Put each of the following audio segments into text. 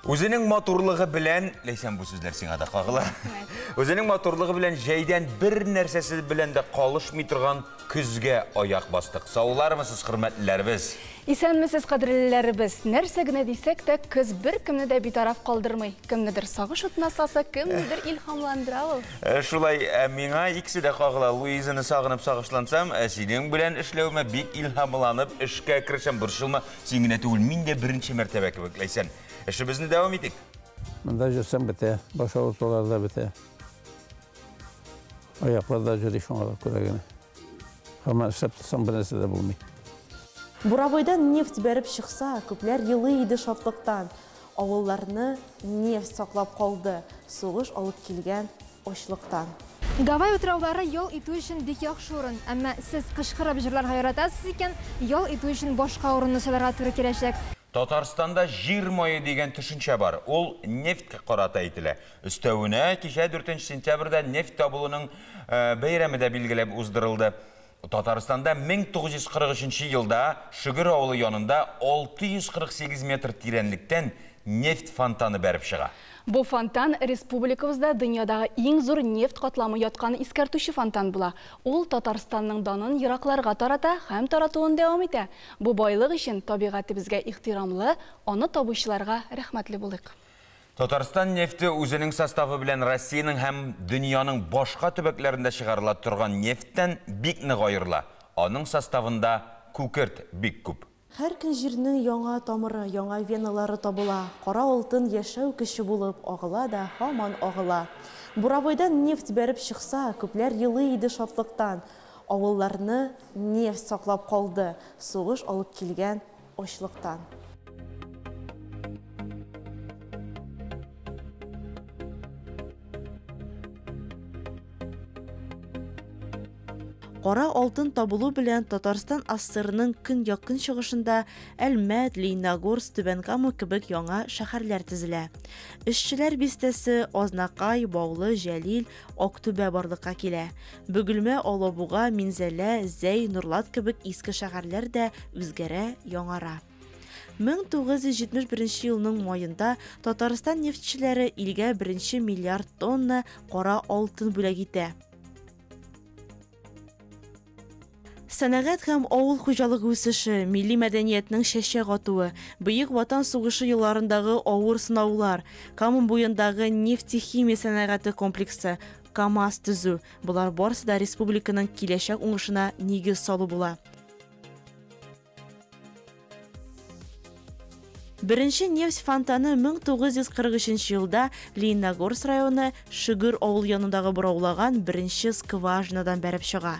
Үзенең матурлыгы белән, Ләйсән, бу сүзләр сиңа да кагыла. Үзенең матурлыгы белән җәйдән бер нәрсәсе белән дә калышмый торган көзгә аяк бастык. Саулармысыз, хөрмәтлеләребез? Исәнмесез, кадерлеләребез. Нәрсә генә дисәк тә, көз беркемне дә битараф калдырмый. Кемнедер сагыш утына салса, кемнедер илһамландыра ул. Шулай, миңа икесе дә кагыла. Луизаны сагынып сагышлансам, синең белән эшләвемә бик илһамланып эшкә керешәм. Борчылма, син генә түгел, мин дә беренче мәртәбә кебек, Ләйсән. Эшебезне дәвам итик. Монда жүрсәң бетә, баш авыртулар да бетә. Аяклар да йөри шуңа да күрә генә. Һаман эшләп торсаң, бер нәрсә дә булмый. Буровойдан нефть бәреп чыкса, күпләр елый иде шатлыктан. Авылларны нефть саклап калды, сугыш алып килгән ачлыктан. Гавай утраулары ял итү өчен бик яхшы урын. Әмма сез кычкырып җырларга яратасыз икән, ял итү өчен башка урынны сайларга туры киләчәк. Татарстанда җир мае дигән төшенчә бар. Ул нефтькә карата әйтелә. Өстәвенә, кичә 4 сентябрьдә нефть табылуның бәйрәме дә билгеләп уздырылды. Татарстанда 1943 елда Шөгер авылы янында 648 метр тирәнлектән нефть фонтаны бәреп чыга. Бу фонтан республикабызда дөньядагы иң зур нефть катламы яткан искәртүче фонтан була. Ул Татарстанның данын еракларга тарата һәм таратуын дәвам итә. Бу байлык өчен табигатебезгә ихтирамлы, аны табучыларга рәхмәтле булыйк. Татарстан нефте үзенең составы белән Россиянең һәм дөньяның башка төбәкләрендә чыгарыла торган нефттән бик нык аерыла. Аның составында күкерт бик күп. Һәр көн җирнең яңа тамыры, яңа веналары табыла. Кара алтын яшәү көче булып агыла да һаман агыла. Буровойдан нефть бәреп чыкса, күпләр елый иде шатлыктан. Авылларны нефть саклап калды, сугыш алып килгән ачлыктан. Кара алтын табылу белән Татарстан АССРның көньяк-көнчыгышында Әлмәт, Лениногорск, Түбән Кама кебек яңа шәһәрләр төзелә. Эшчеләр бистәсе, Азнакай, Баулы, Җәлил, Актүбә барлыкка килә. Бөгелмә, Алабуга, Минзәлә, Зәй, Нурлат кебек иске шәһәрләр дә үзгәрә, яңара. 1971 елның маенда Татарстан нефтьчеләре илгә беренче миллиард тонна кара алтын бүләк итә. Сәнәгать һәм авыл хуҗалыгы үсеше, милли мәдәниятнең чәчәк атуы, Бөек Ватан сугышы елларындагы авыр сынаулар, Кама буендагы нефтехимия сәнәгате комплексы, КАМАЗ төзү, болар барысы да республиканың киләчәк уңышына нигез салу була. Беренче нефть фонтаны 1943 елда Лениногорск районы Шөгер авыл янындагы бораулаган беренче скважинадан бәреп чыга.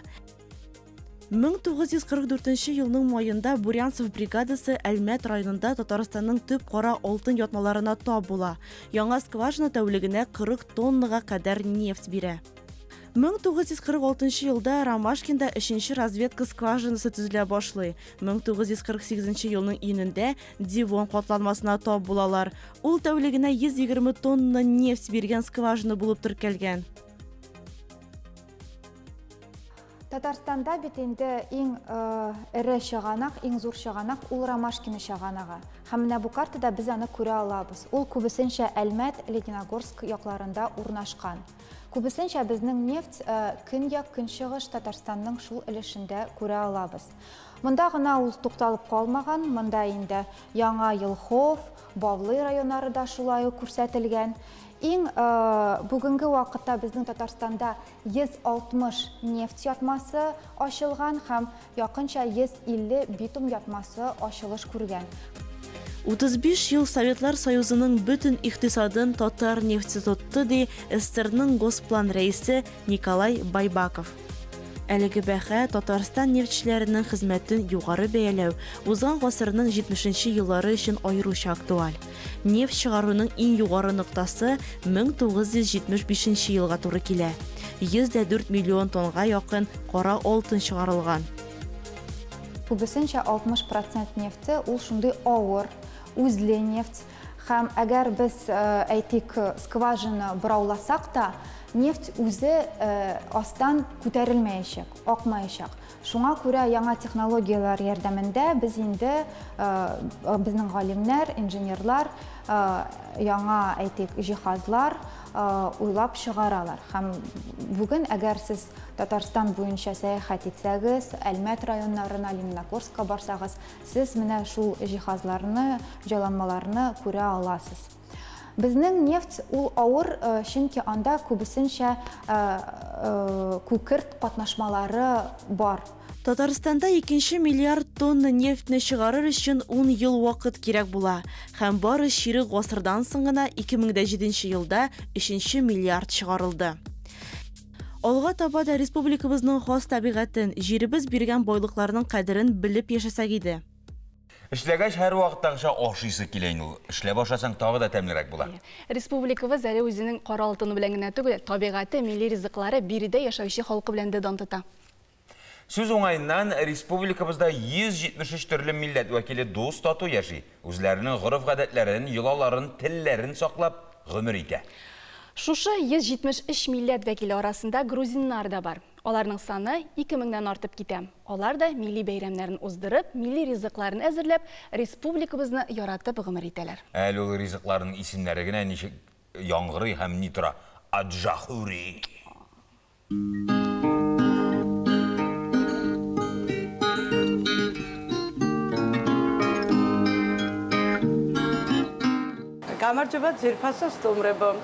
1944 елның маенда Бурянцев бригадасы Әлмәт районында Татарстанның төп кара алтын ятмаларына тап була. Яңа скважина тәүлегенә 40 тоннага кадәр нефть бирә. 1946 елда Ромашкинда өченче разведка скважинасы төзелә башлый. 1948 елның июнендә Девон катланмасына тап булалар. Ул тәүлегенә 120 тонна нефть биргән скважина булып теркәлгән. Татарстанда бит инде иң эре чыганак, иң зур чыганак ул Ромашкино чыганагы. Һәм менә бу картада без аны күрә алабыз. Ул күбесенчә Әлмәт, Лениногорск якларында урнашкан. Күбесенчә безнең нефть көньяк-көнчыгыш Татарстанның шул өлешендә күрә алабыз. Монда гына ул тукталып калмаган, монда инде Яңа Елхов, Бавлы районнары да шулай ук күрсәтелгән. Иң бүгенге вакытта безнең Татарстанда 160 нефть ятмасы ачылган һәм якынча 150 битум ятмасы ачылыш күргән. 35 ел Советлар Союзының бөтен икътисадын татар нефте тотты, ди СССРның Госплан рәисе Николай Байбаков. Әлеге бәһа Татарстан нефтьчеләренең хезмәтен югары бәяләү узган гасырның 70 еллары өчен аеруча актуаль. Нефть чыгаруның иң югары ноктасы 1975 елга туры килә. 104 миллион тонга якын кара алтын чыгарылган. Күбесенчә 60% нефте ул шундый авыр, үзле нефть. Һәм әгәр без, әйтик, скважина борауласак та, Нефть үзе астан күтәрелмәячәк, акмаячак. Шуңа күрә яңа технологияләр ярдәмендә без инде безнең галимнәр, инженерлар яңа, әйтик, җиһазлар уйлап чыгаралар. Һәм бүген, әгәр сез Татарстан буенча сәяхәт итсәгез, Әлмәт районнарына, Лениногорскка барсагыз, сез менә шул җиһазларны, җайланмаларны күрә аласыз. Безнең нефть ул авыр, чөнки анда күбесенчә күкерт катнашмалары бар. Татарстанда 2 миллиард тонна нефтьне чыгарыр өчен 10 ел вакыт кирәк була. Һәм бары чирек гасырдан соң гына 2007 елда 3 миллиард чыгарылды. Алга таба да республикабызның хас табигатен, җиребез биргән байлыкларның кадерен белеп яшәсәк иде. Эшләгәч һәр вакыттагыча ашыйсы килә инде ул. Эшләп ашасаң тагы да тәмлерәк була. Республикабыз әле үзенең кара алтыны белән генә түгел, табигате, милли ризыклары, биредә яшәүче халкы белән дә дан тота. Сүз уңаеннан, республикабызда 173 төрле милләт вәкиле дус тату яши. Үзләренең гореф-гадәтләрен, йолаларын, телләрен саклап гомер итә. Шушы 173 милләт вәкиле арасында грузиннар да бар. Аларның саны 2000-нән артып китә. Алар да милли бәйрәмнәрен уздырып, милли ризыкларын әзерләп, республикабызны яратып гомер итәләр. Әле ул ризыкларның исемнәре генә ничек яңгырый һәм ни тора? Аджахури. Გამარჯობა ძვირფასო სტუმრებო.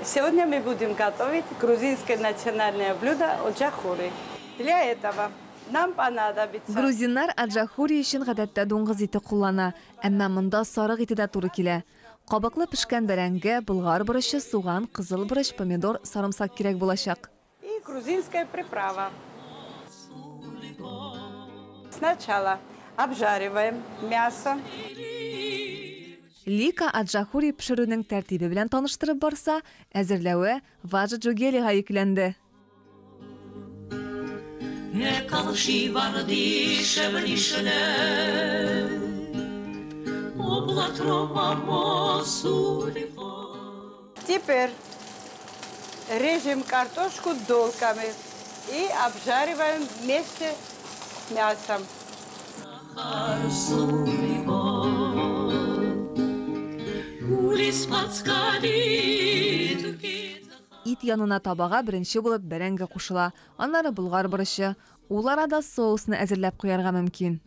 Сегодня мы будем готовить грузинское национальное блюдо оджахури. Для этого нам понадобится... Грузиннар аджахури өчен гадәттә дуңгыз ите куллана, әмма монда сарык ите дә туры килә. Кабыклы пешкән бәрәңге, болгар борычы, суган, кызыл борыч, помидор, сарымсак кирәк булачак. И грузинская приправа. Сначала обжариваем мясо. Лика аджахури пешерүнең тәртибе белән таныштырып барса, әзерләве Важа Джугелига йөкләнде. Теперь режем картошку дольками и обжариваем вместе с мясом. Ит янына табага беренче булып бәрәңге кушыла, аннары болгар борычы. Ул арада соусны әзерләп куярга мөмкин.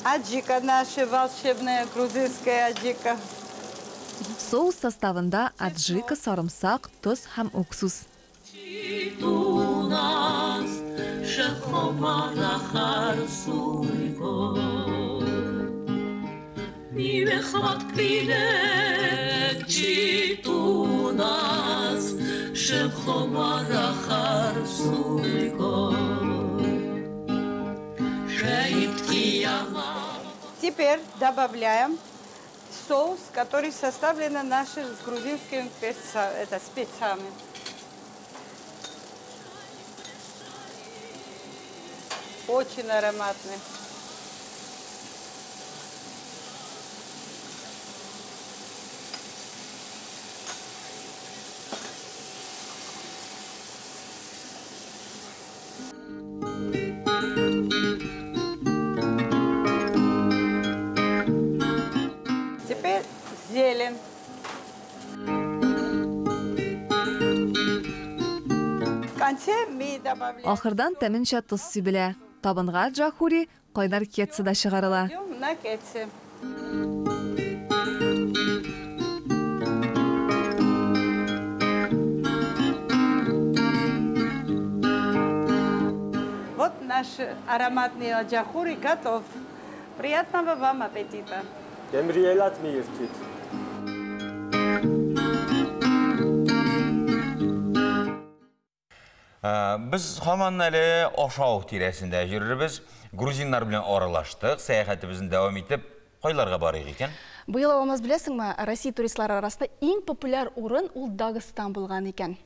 Аджика наша волшебная грузинская аджика. Соус составында аджика, сарымсак, тоз һәм уксус. Теперь добавляем соус, который составлен нашими грузинскими специями. Очень ароматный. Теперь зелень. В конце мы добавляем. Ахырдан тәменчә тоз сибелә. Табынга аджахури кайнар кетседә чыгарыла. На кетсе. Вот наш ароматный аджахури готов. Приятного вам аппетита. Без һаман әле ашау тирәсендә йөрербез. Грузиннар белән аралаштык, сәяхәтебезне дәвам итеп, кайларга барыйк икән? Быел, Алмаз, беләсеңме, Россия туристлары арасында иң популяр урын ул Дагыстан булган икән.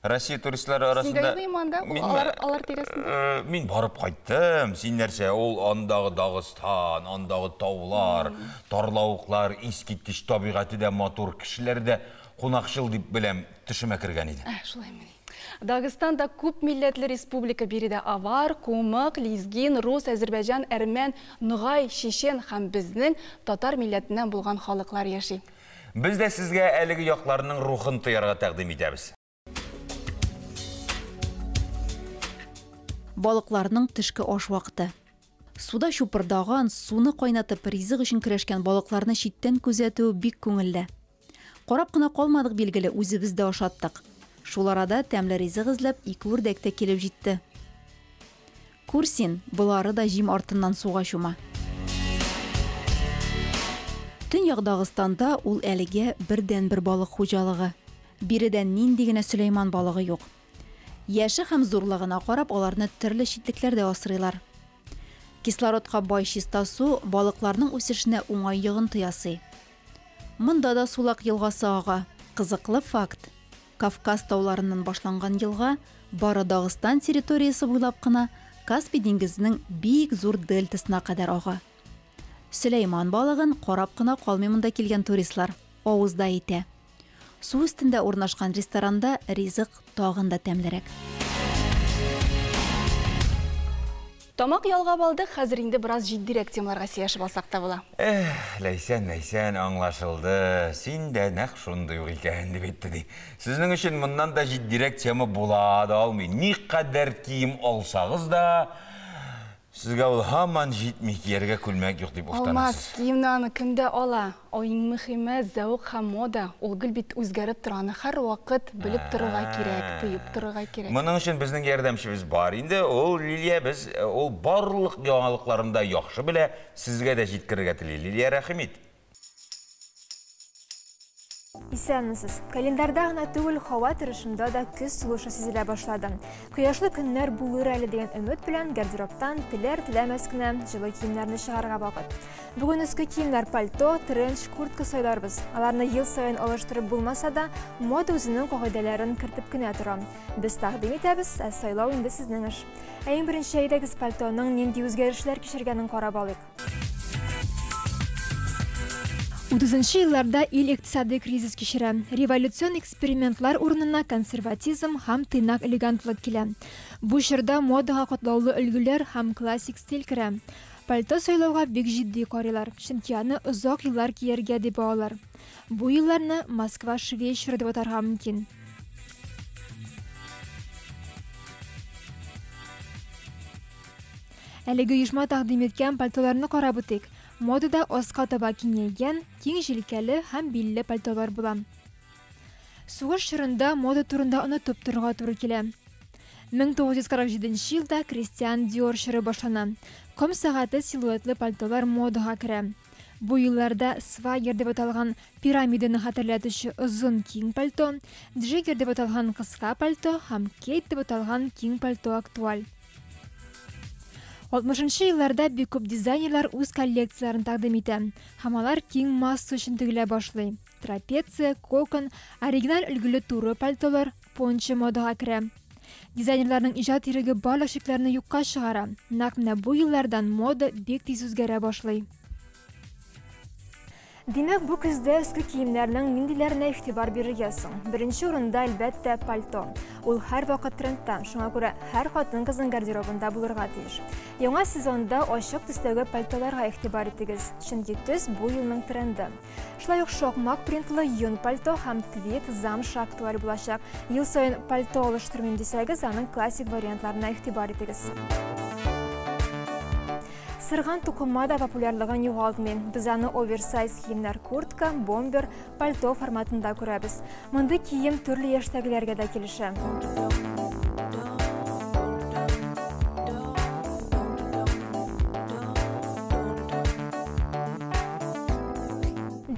Россия туристлары арасында... Син дә югыйм анда, алар тирәсендә? Мин барып кайттым. Син нәрсә, ул андагы Дагыстан, андагы таулар, тарлавыклар, искиткеч табигате дә матур, кешеләр дә кунакчыл дип беләм, төшемә кергән иде. Шулаймыни. Дагыстанда күп милләтле республика, биредә авар, кумык, лезгин, рус, әзербайҗан, әрмән, ногай, чечен һәм безнең татар милләтеннән булган халыклар яши. Без дә сезгә әлеге якларның рухын тоярга тәкъдим итәбез. Балыкларның төшке аш вакыты. Суда чупырдаган, суны кайнатып, ризык өчен көрәшкән балыкларны читтән күзәтү бик күңелле. Карап кына калмадык, билгеле, үзебез дә ашаттык. Шул арада тәмле ризык эзләп ике үрдәк тә килеп җитте. Күр син, болары да җим артыннан суга чума. Төньяк Дагыстанда ул әлегә бердәнбер балык хуҗалыгы. Биредә нинди генә Сөләйман балыгы юк. Яше һәм зурлыгына карап, аларны төрле читлекләрдә асрыйлар. Кислородка бай чиста су балыкларның үсешенә уңай йогынты ясый. Монда да Сулак елгасы ага. Кызыклы факт. Кавказ тауларыннан башланган елга бары Дагыстан территориясе буйлап кына Каспий диңгезенең бик зур дельтасына кадәр ага. Сөләйман балыгын карап кына калмый монда килгән туристлар, авызда итә. Су өстендә урнашкан ресторанда ризык тагын да тәмлерәк. Тамак ялгап алдык, хәзер инде бераз җитдирәк темаларга сөйләшеп алсак та була. Эх, Ләйсән, Ләйсән, аңлашылды. Син дә нәкъ шундый ук икән, дип әйтте ди. Сезнең өчен моннан да җитдирәк тема була да алмый. Никадәр кием алсагыз да, сезгә ул һаман җитми, кияргә күлмәк юк дип уфтанасыз. Алмаз, киемне аны кемдә ала? Иң мөһиме зәвык һәм мода. Ул гел бит үзгәреп тора, аны һәрвакыт белеп торырга кирәк, тоеп торырга кирәк. Моның өчен безнең ярдәмчебез бар инде. Ул Лилия, без ул барлык яңалыкларын да яхшы белә, сезгә дә җиткерергә тели. Лилия, рәхим ит. Исәнмесез. Календарьда гына түгел, һава торышында да көз сулышы сизелә башлады. Кояшлы көннәр булыр әле дигән өмет белән гардеробтан теләр-теләмәс кенә җылы киемнәрне чыгарырга вакыт. Бүген өске киемнәр пальто, тренч, куртка сайларбыз. Аларны ел саен алыштырып булмаса да, мода үзенең кагыйдәләрен кертеп кенә тора. Без тәкъдим итәбез, ә сайлау инде сезнең эш. Ә иң беренче әйдәгез пальтоның нинди үзгәрешләр кичергәнен карап алыйк. 30 елларда ил икътисади кризис кичерә. Революцион экспериментлар урынына консерватизм һәм тыйнак элегантлык килә. Бу чорда модага катлаулы өлгеләр һәм классик стиль керә. Пальто сайлауга бик җитди карыйлар, чөнки аны озак еллар кияргә дип алалар. Бу елларны Москва швей чоры дип атарга мөмкин. Әлеге оешма тәкъдим иткән пальтоларны карап үтик. Модада аска таба киңәйгән, киң җилкәле һәм билле пальтолар була. Сугыш чорында мода турында онытып торырга туры килә. 1947 елда Кристиан Диор чоры башлана. Ком сәгате силуэтлы пальтолар модага керә. Бу елларда свагер дип аталган пирамиданы хәтерләтүче озын киң пальто, джиггер дип аталган кыска пальто һәм кейт дип аталган киң пальто актуаль. 60 елларда бик күп дизайнерлар үз коллекцияләрен тәкъдим итә һәм алар киң масса өчен тегелә башлый. Трапеция, кокон, оригиналь өлгеле туры пальтолар, пончо модага керә. Дизайнерларның иҗат иреге барлык чикләрне юкка чыгара. Нәкъ менә бу еллардан мода бик тиз үзгәрә башлый. Димәк, бу көздә өске киемнәрнең ниндиләренә игътибар бирергә соң? Беренче урында, әлбәттә, пальто. Ул һәрвакыт трендта, шуңа күрә һәр хатын-кызның гардеробында булырга тиеш. Яңа сезонда ачык төстәге пальтоларга игътибар итегез, чөнки төс бу елның тренды. Шулай ук шакмак принтлы йон пальто һәм твид замша актуаль булачак. Ел саен пальто алыштырмыйм дисәгез, аның классик вариантларына игътибар итегез. Сырган тукыма да популярлыгын югалтмый. Без аны оверсайз киемнәр куртка, бомбер, пальто форматында күрәбез. Мондый кием төрле яшьтәгеләргә дә килешә.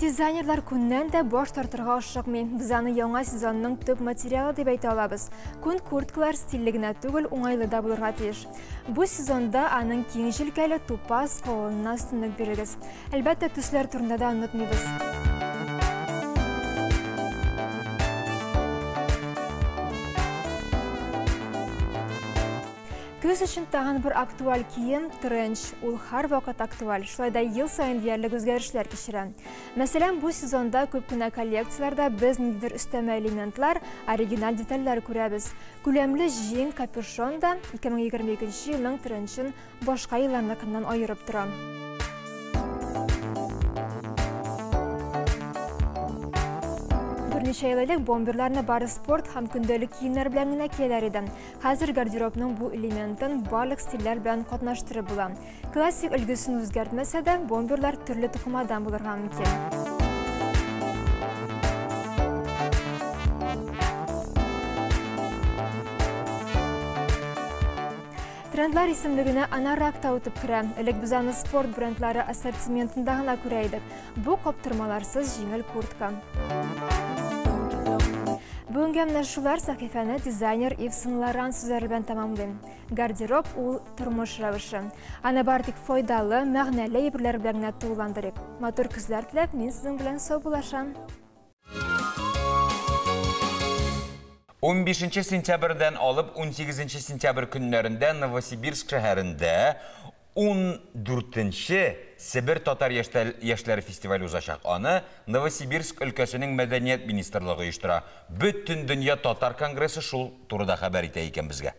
Дизайнерлар күннән дә баш тартырга ашыкмый. Без аны яңа сезонның төп материалы дип әйтә алабыз. Күн курткалар стильле генә түгел, уңайлы да булырга тиеш. Бу сезонда аның киң җилкәле тупас калынлыгына өстенлек бирегез. Әлбәттә, төсләр турында да онытмыйбыз. Көз өчен тагын бер актуаль кием тренч. Ул һәрвакыт актуаль. Шулай да ел саен диярлек үзгәрешләр кичерә. Мәсәлән, бу сезонда күп кенә коллекцияләрдә без ниндидер өстәмә элементлар, оригиналь детальләр күрәбез. Күләмле җиң, капюшон да 2022 елның тренчын башка елларныкыннан аерып тора. Берничә ел элек бомберларны бары спорт һәм көндәлек киемнәр белән генә кияләр иде. Хәзер гардеробның бу элементын барлык стильләр белән катнаштырып була. Классик өлгесен үзгәртмәсә дә, бомберлар төрле тукымадан булырга мөмкин. Трендлар исемлегенә анорак та үтеп керә. Элек без аны спорт брендлары ассортиментында гына күрә идек. Бу каптырмаларсыз җиңел куртка. Бүгенге менә шулар сәхифәне дизайнер Ив Сен-Лоран сүзләре белән тәмамлыйм. Гардероб ул тормыш рәвеше. Аны бары тик файдалы, мәгънәле әйберләр белән генә тулыландырыйк. Матур көзләр теләп, мин сезнең белән саубуллашам. 15 сентябрьдән алып 18 сентябрь көннәрендә Новосибирск шәһәрендә 14-нче Себер татар яшьләре фестивале узачак. Аны Новосибирск өлкәсенең мәдәният министрлыгы оештыра. Бөтен дөнья татар конгрессы шул турыда хәбәр итә икән безгә.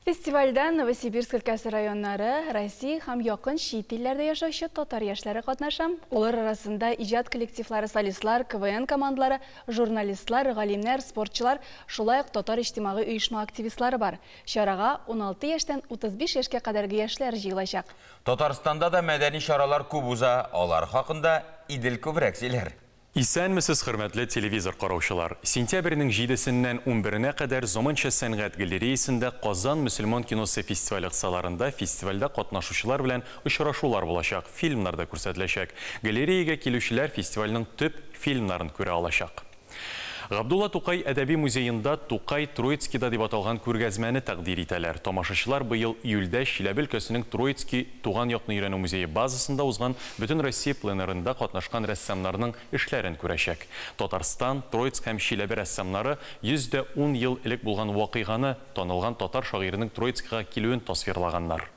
Фестивальдә Новосибирск өлкәсе районнары, Россия һәм якын чит илләрдә яшәүче татар яшьләре катнаша. Алар арасында иҗат коллективлары, солистлар, КВН командалары, журналистлар, галимнәр, спортчылар, шулай ук татар иҗтимагый оешма активистлары бар. Чарага 16 яшьтән 35 яшькә кадәрге яшьләр җыелачак. Татарстанда да мәдәни чаралар күп уза, алар хакында Идел күбрәк сөйләр. Исәнмесез, хөрмәтле телевизор караучылар. Сентябрьнең 7-сеннән 11-нә кадәр Заманча сәнгать галереясында Казан мөселман киносы фестивале кысаларында фестивальдә катнашучылар белән очрашулар булачак, фильмнар да күрсәтеләчәк. Галереягә килүчеләр фестивальнең төп фильмнарын күрә алачак. Габдулла Тукай әдәби музеенда Тукай Троицкийда дип аталган күргәзмәне тәкъдир итәләр. Тамашачылар быел июльдә Чиләбе өлкәсенең Троицкий туган якны өйрәнү музее базасында узган бөтен Россия пленэрында катнашкан рәссамнарның эшләрен күрәчәк. Татарстан, Троицк һәм Чиләбе рәссамнары 110 ел элек булган вакыйганы, танылган татар шагыйренең Троицкийга килүен тасвирлаганнар.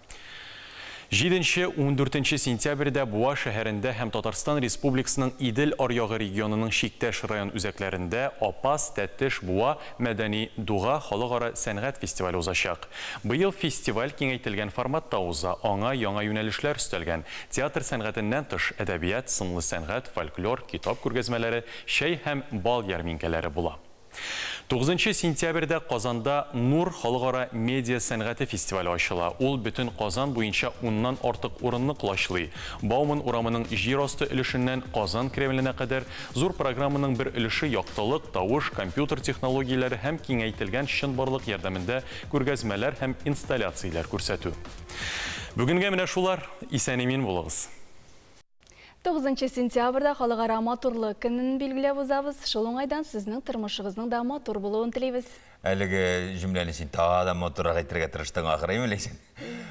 7-14 сентябрьдә Буа шәһәрендә һәм Татарстан Республикасының Идел аръягы регионының чиктәш район үзәкләрендә Апас, Тәтеш, Буа мәдәни дуга халыкара сәнгать фестивале узачак. Быел фестиваль киңәйтелгән форматта уза, аңа яңа юнәлешләр өстәлгән. Театр сәнгатеннән тыш әдәбият, сынлы сәнгать, фольклор, китап күргәзмәләре, чәй һәм бал ярминкәләре була. 9 сентябрьдә Казанда Нур халыкара медиа сәнгате фестивале ачыла. Ул бөтен Казан буенча 10-нан артык урынны колачлый. Бауман урамының җир асты өлешеннән Казан Кремленә кадәр зур программаның бер өлеше яктылык, тавыш, компьютер технологияләре һәм киңәйтелгән чынбарлык ярдәмендә күргәзмәләр һәм инсталляцияләр күрсәтү. Бүгенгә менә шулар. Исән-имин булыгыз. 9 сентябрьдә халыкара матурлык көнен билгеләп узабыз. Шул уңайдан сезнең тормышыгызның да матур булуын телибез. Әлеге җөмләне син тагы да матуррак әйтергә тырыштың ахыры, әйме?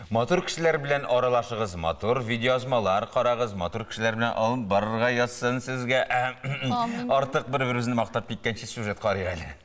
Матур кешеләр белән аралашыгыз, матур видеоязмалар карагыз, матур кешеләр белән алып барырга язсын сезгә. Артык бер-беребезне мактап киткәнче сюжет карыйк әле.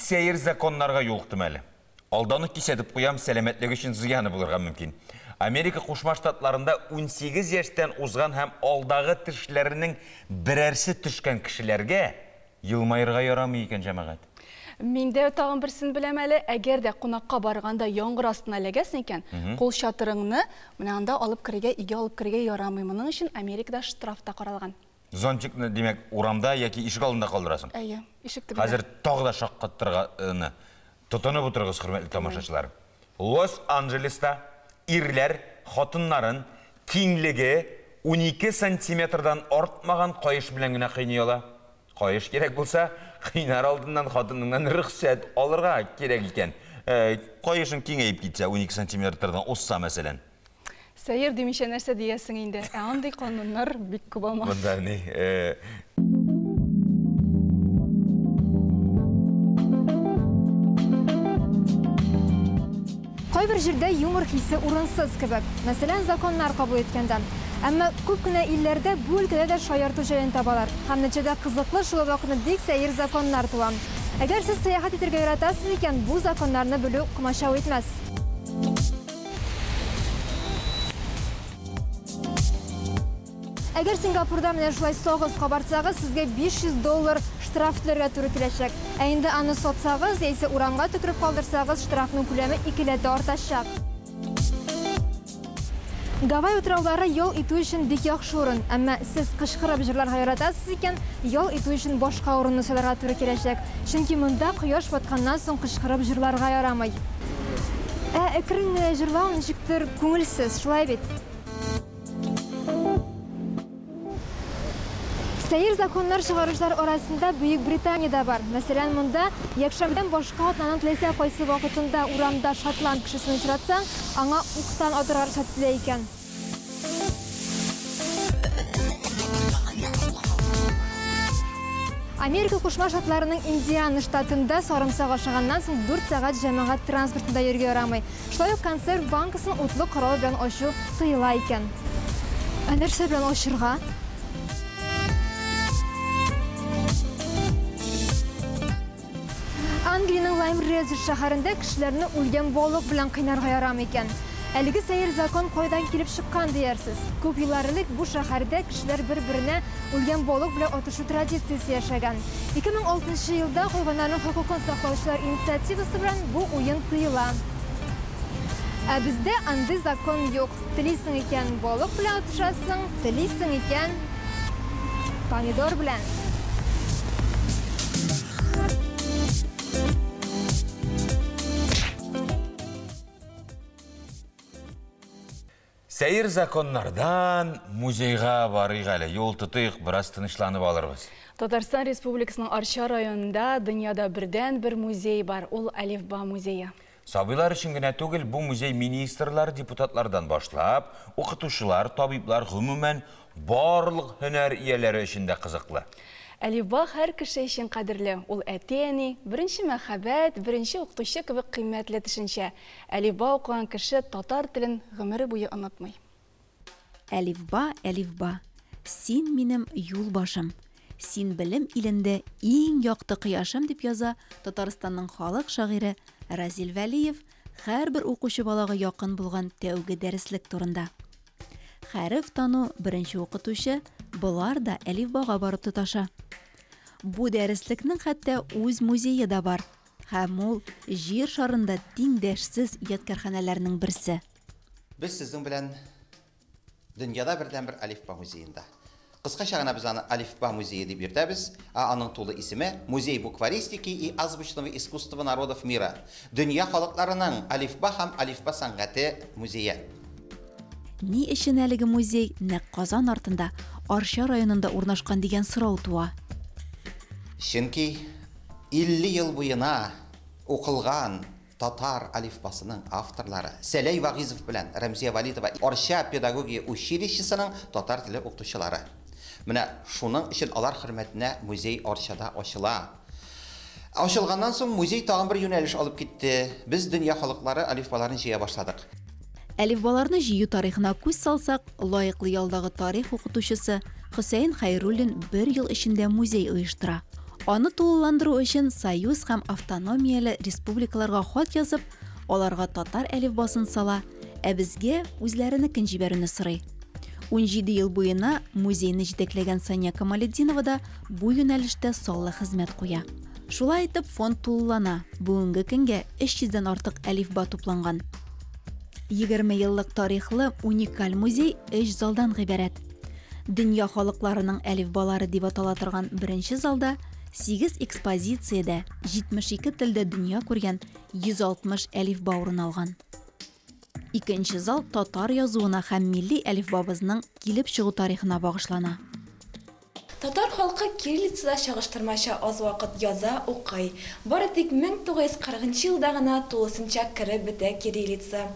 сәер законнарга юлыктым әле. Алдан ук кисәтеп куям, сәламәтлек өчен зыяны булырга мөмкин. Америка Кушма Штатларында 18 яшьтән узган һәм алдагы тешләренең берәрсе төшкән кешеләргә елмаерга ярамый икән, җәмәгать. Мин дә тагын берсен беләм әле, әгәр дә кунакка барганда яңгыр астына эләгәсең икән, кул чатырыңны менә анда алып керергә, өйгә алып керергә ярамый. Моның өчен Америкада штраф та каралган. Зонтикны, димәк, урамда яки ишек алдында калдырасың. Әйе, ишек төбендә. Хәзер тагы да шаккаттырганы. Тотынып утырыгыз, хөрмәтле тамашачылар. Лос-Анджелеста ирләр хатыннарын киңлеге 12 сантиметрдан артмаган каеш белән генә кыйный ала. Каеш кирәк булса, кыйнар алдыннан хатыныңнан рөхсәт алырга кирәк икән. Каешың киңәеп китсә, 12 сантиметрдан узса, мәсәлән. Сәер димичә нәрсә диясең инде. Ә андый кануннар бик күп алмас. Монда ни? Кайбер җирдә юмор хисе урынсыз кебек. Мәсәлән, законнар кабул иткәндә. Әмма күп кенә илләрдә бу өлкәдә дә шаярту җаен табалар. Һәм нәтиҗәдә кызыклы, шул ук вакытта бик сәер законнар туа. Әгәр сез сәяхәт итәргә яратасыз икән, бу законнарны белү комачау итмәс. Әгәр Сингапурда менә шулай сагыз кабартсагыз, сезгә 500 доллар штраф түләргә туры киләчәк. Ә инде аны сатсагыз, яисә урамга төкереп калдырсагыз, штрафның күләме икеләтә артачак. Гавай утраулары ял итү өчен бик яхшы урын. Әмма сез кычкырып җырларга яратасыз икән, ял итү өчен башка урынны сайларга туры киләчәк. Чөнки монда кояш батканнан соң кычкырып җырларга ярамый. Ә әкрен генә җырлау ничектер күңелсез, шулай бит? Сәер законнар чыгаручылар арасында Бөек Британия дә бар. Мәсәлән, монда якшәмбедән башка атнаның теләсә кайсы вакытында урамда шотланд кешесен очратсаң, аңа уктан атырга рөхсәт ителә икән. Америка Кушма Штатларының Индиана штатында сарымсак ашаганнан соң 4 сәгать җәмәгать транспортында йөрергә ярамый. Шулай ук консерв банкасын утлы корал белән ачу тыела икән. Ә нәрсә белән ачырга? Англиянең Лайм-Резер шәһәрендә кешеләрне үлгән балык белән кыйнарга ярамый икән. Әлеге сәер закон кайдан килеп чыккан диярсез? Күп еллар элек бу шәһәрдә кешеләр бер-беренә үлгән балык белән атышу традициясе яшәгән. 2006 елда хайваннарның хокукын саклаучылар инициативасы белән бу уен тыела. Ә бездә андый закон юк. Телисең икән балык белән атышасың, телисең икән помидор белән. Сәер законнардан музейга барыйк әле, юл тотыйк, бераз тынычланып алырбыз. Татарстан Республикасының Арча районында дөньяда бердәнбер музей бар, ул Әлифба музее. Сабыйлар өчен генә түгел, бу музей министрлар, депутатлардан башлап, укытучылар, табиблар, гомумән, барлык һөнәр ияләре өчен дә кызыклы. Әлифба һәр кеше өчен кадерле. Ул әти-әни, беренче мәхәббәт, беренче укытучы кебек кыйммәтле төшенчә. Әлифба укыган кеше татар телен гомере буе онытмый. Әлифба, әлифба, син минем юл башым. Син белем илендә иң якты кояшым, дип яза Татарстанның халык шагыйре Разил Вәлиев һәрбер укучы балага якын булган тәүге дәреслек турында. Хәреф тану, беренче укытучы, болар да әлифбага барып тоташа. Бу дәреслекнең хәтта үз музее да бар. Һәм ул җир шарында тиңдәшсез ядкарханәләрнең берсе. Без сезнең белән дөньяда бердәнбер Әлифба музеенда. Кыскача гына без аны Әлифба музее дип йөртәбез, ә аның тулы исеме Музей букваристики и азбучного искусства народов мира. Дөнья халыкларының Әлифба һәм Әлифба сәнгате музее. Ни өчен әлеге музей нәкъ Казан артында, Арча районында урнашкан дигән сорау туа. Чөнки 50 ел буена укылган татар әлифбасының авторлары Сәләй Вагизов белән Рәмзия Валитова Арча педагогия училищесының татар теле укытучылары. Менә шуның өчен алар хөрмәтенә музей Арчада ачыла. Ачылганнан соң музей тагын бер юнәлеш алып китте. Без дөнья халыклары әлифбаларын җыя башладык. Әлифбаларны җыю тарихына күз салсак, лаеклы ялдагы тарих укытучысы Хөсәен Хәйруллин бер ел эчендә музей оештыра. Аны тулыландыру өчен союз һәм автономияле республикаларга хат язып, аларга татар әлифбасын сала, ә безгә үзләренекен җибәрүне сорый. 17 ел буена музейны җитәкләгән Сания Камалетдинова да бу юнәлештә саллы хезмәт куя. Шулай итеп, фонд тулылана. Бүгенге көнгә 300 дән артык әлифба тупланган. 20 еллык тарихлы уникаль музей өч залдан гыйбарәт. Дөнья халыкларының әлифбалары дип атала торган беренче залда 8 экспозициядә 72 телдә дөнья күргән 160 әлифба урын алган. Икенче зал татар язуына һәм милли әлифбабызның килеп чыгу тарихына багышлана. Татар халкы кириллицада чагыштырмача аз вакыт яза, укый. Бары тик 1940 елда гына тулысынча кереп бетә кириллица.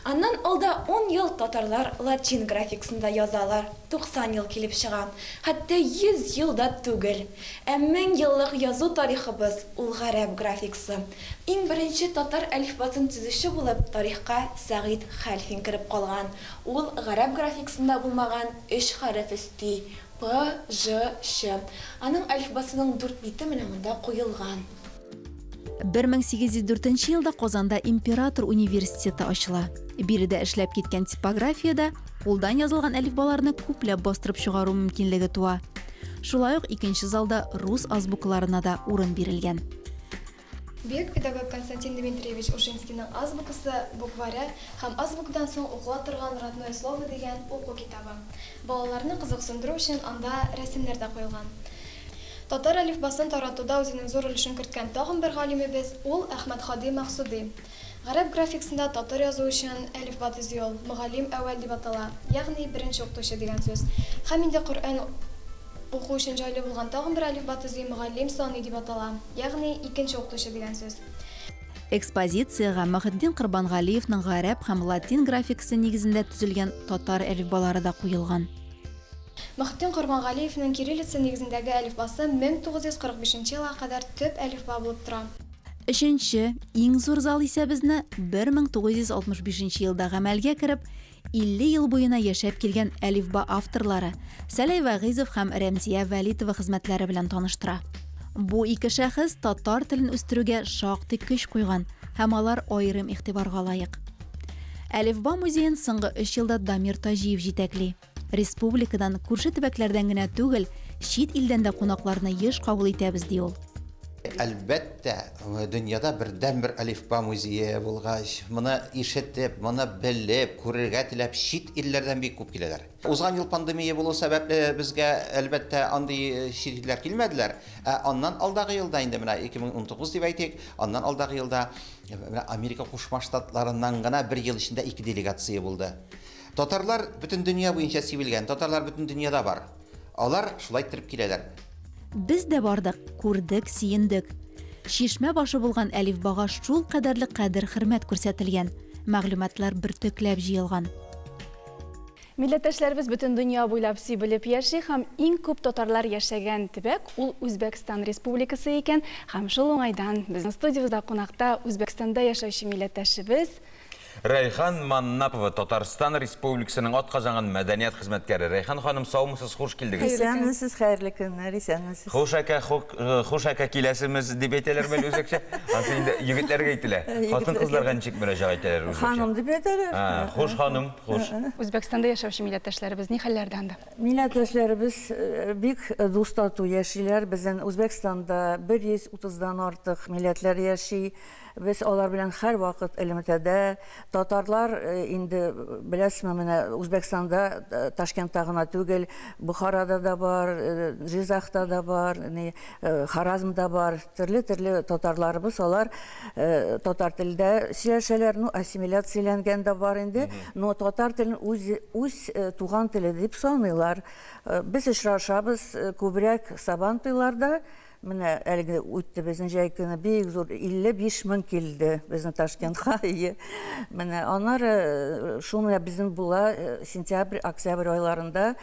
Аннан алда 10 ел татарлар лачин графикасында язалар. 90 ел килеп чыга. Хәтта 100 ел да түгел. Ә 1000 еллык язу тарихыбыз ул гарәп графикасы. Иң беренче татар әлифбасын төзүче булып тарихка Сәгыйть Хәлфин кереп калган. Ул гарәп графикасында булмаган 3 хәреф өсти. П, Ж, Ш. Аның әлифбасының 4 бите менә монда куелган. 1804 елда Казанда Император университеты ачыла. Биредә эшләп киткән типографиядә кулдан язылган әлифбаларны күпләп бастырып чыгару мөмкинлеге туа. Шулай ук икенче залда рус азбукаларына да урын бирелгән. Бөек педагог Константин Дмитриевич Ушинскийның азбукасы, букваре һәм азбукадан соң укыла торган Родное слово дигән уку китабы. Балаларны кызыксындыру өчен анда рәсемнәр дә куелган. Татар әлифбасын таратуда үзенең зур өлешен керткән тагын бер галимебез ул Әхмәт Һади Максуди. Гарәп графикасында татар язу өчен әлифба төзи ул, мөгаллим әүвәл дип атала, ягъни беренче укытучы дигән сүз. Һәм инде Коръән уку өчен җайлы булган тагын бер әлифба төзи, мөгаллим сани дип атала, ягъни икенче укытучы дигән сүз. Экспозициягә Мөхетдин Корбангалиевның гарәп һәм латин графикасы нигезендә төзелгән татар әлифбалары да куелган. Мөхетдин Корбангалиевның кириллица нигезендәге әлифбасы 1945 елга кадәр төп әлифба булып тора. Өченче, иң зур зал исә безне 1965 елда гамәлгә кереп, 50 ел буена яшәп килгән әлифба авторлары Сәләй Вәгыйзов һәм Рәмзия Вәлитова хезмәтләре белән таныштыра. Бу ике шәхес татар телен үстерүгә шактый көч куйган һәм алар аерым игътибарга лаек. Әлифба музеен соңгы 3 елда Дамир Таҗиев җитәкли. Республикадан, күрше төбәкләрдән генә түгел, чит илдән дә кунакларны еш кабул итәбез, ди ул. Әлбәттә, дөньяда бердәнбер әлифба музее булгач, моны ишетеп, моны белеп, күрергә теләп чит илләрдән бик күп киләләр. Узган ел пандемия булу сәбәпле безгә әлбәттә андый чит илләр килмәделәр. Ә аннан алдагы елда инде менә 2019 дип әйтик, аннан алдагы елда менә Америка Кушма Штатларыннан гына бер ел эчендә 2 делегация булды. Татарлар бөтен дөнья буенча сибелгән, татарлар бөтен дөньяда бар. Алар шулай иттереп киләләр. Без дә бардык, күрдек, сөендек. Чишмә башы булган әлифбага шул кадәрле кадер-хөрмәт күрсәтелгән, мәгълүматлар бөртекләп җыелган. Милләттәшләребез бөтен дөнья буйлап сибелеп яши һәм иң күп татарлар яшәгән төбәк ул Үзбәкстан Республикасы икән. Һәм шул уңайдан безнең студиябездә кунакта Үзбәкстанда яшәүче милләттәшебез Рәйхан Маннапова, Татарстан Республикасының атказанган мәдәният хезмәткәре. Рәйхан ханым, саумысыз, хуш килдегез. Исәнмесез, хәерле көннәр, исәнмесез. Хуш әкә, хуш әкә киләсемез дип әйтәләр мәле үзбәкчә. Ансы инде егетләргә әйтелә. Хатын-кызларга ничек мөрәҗәгать итәләр үзбәкчә? Ханым дип әйтәләр. Хуш ханым, хуш. Үзбәкстанда яшәүче милләттәшләребез ни хәлләрдә анда? Милләттәшләребез бик дус тату яшиләр. Безнең Үзбәкстанда 130-дан артык милләтләр яши. Без алар белән һәрвакыт элемтәдә. Татарлар инде беләсезме, менә Үзбәкстанда, Ташкентта гына түгел, Бухарада да бар, Жизахта да бар, Харазмда бар. Төрле-төрле татарларыбыз, алар татар телдә сөйләшәләр, ну, ассимиляцияләнгән дә бар инде, но татар телен үз туган теле дип саныйлар. Без очрашабыз күбрәк Сабантуйларда. Менә әлеге үтте безнең җәй көне бик зур 55 мең килде безнең Ташкентка. Менә аннары шул менә безнең була сентябрь, октябрь айларында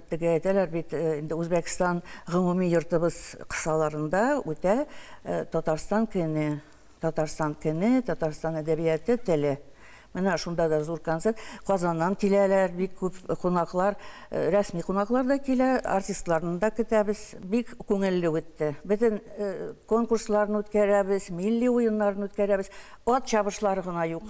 теге әйтәләр бит инде Үзбәкстан гомуми йортыбыз кысаларында үтә Татарстан көне, Татарстан көне, Татарстан әдәбияты теле. Менә шунда да зур концерт. Казаннан киләләр, бик күп кунаклар, рәсми кунаклар да килә, артистларны да көтәбез. Бик күңелле үтте. Бөтен конкурсларны үткәрәбез, милли уеннарны үткәрәбез. Ат чабышлары гына юк.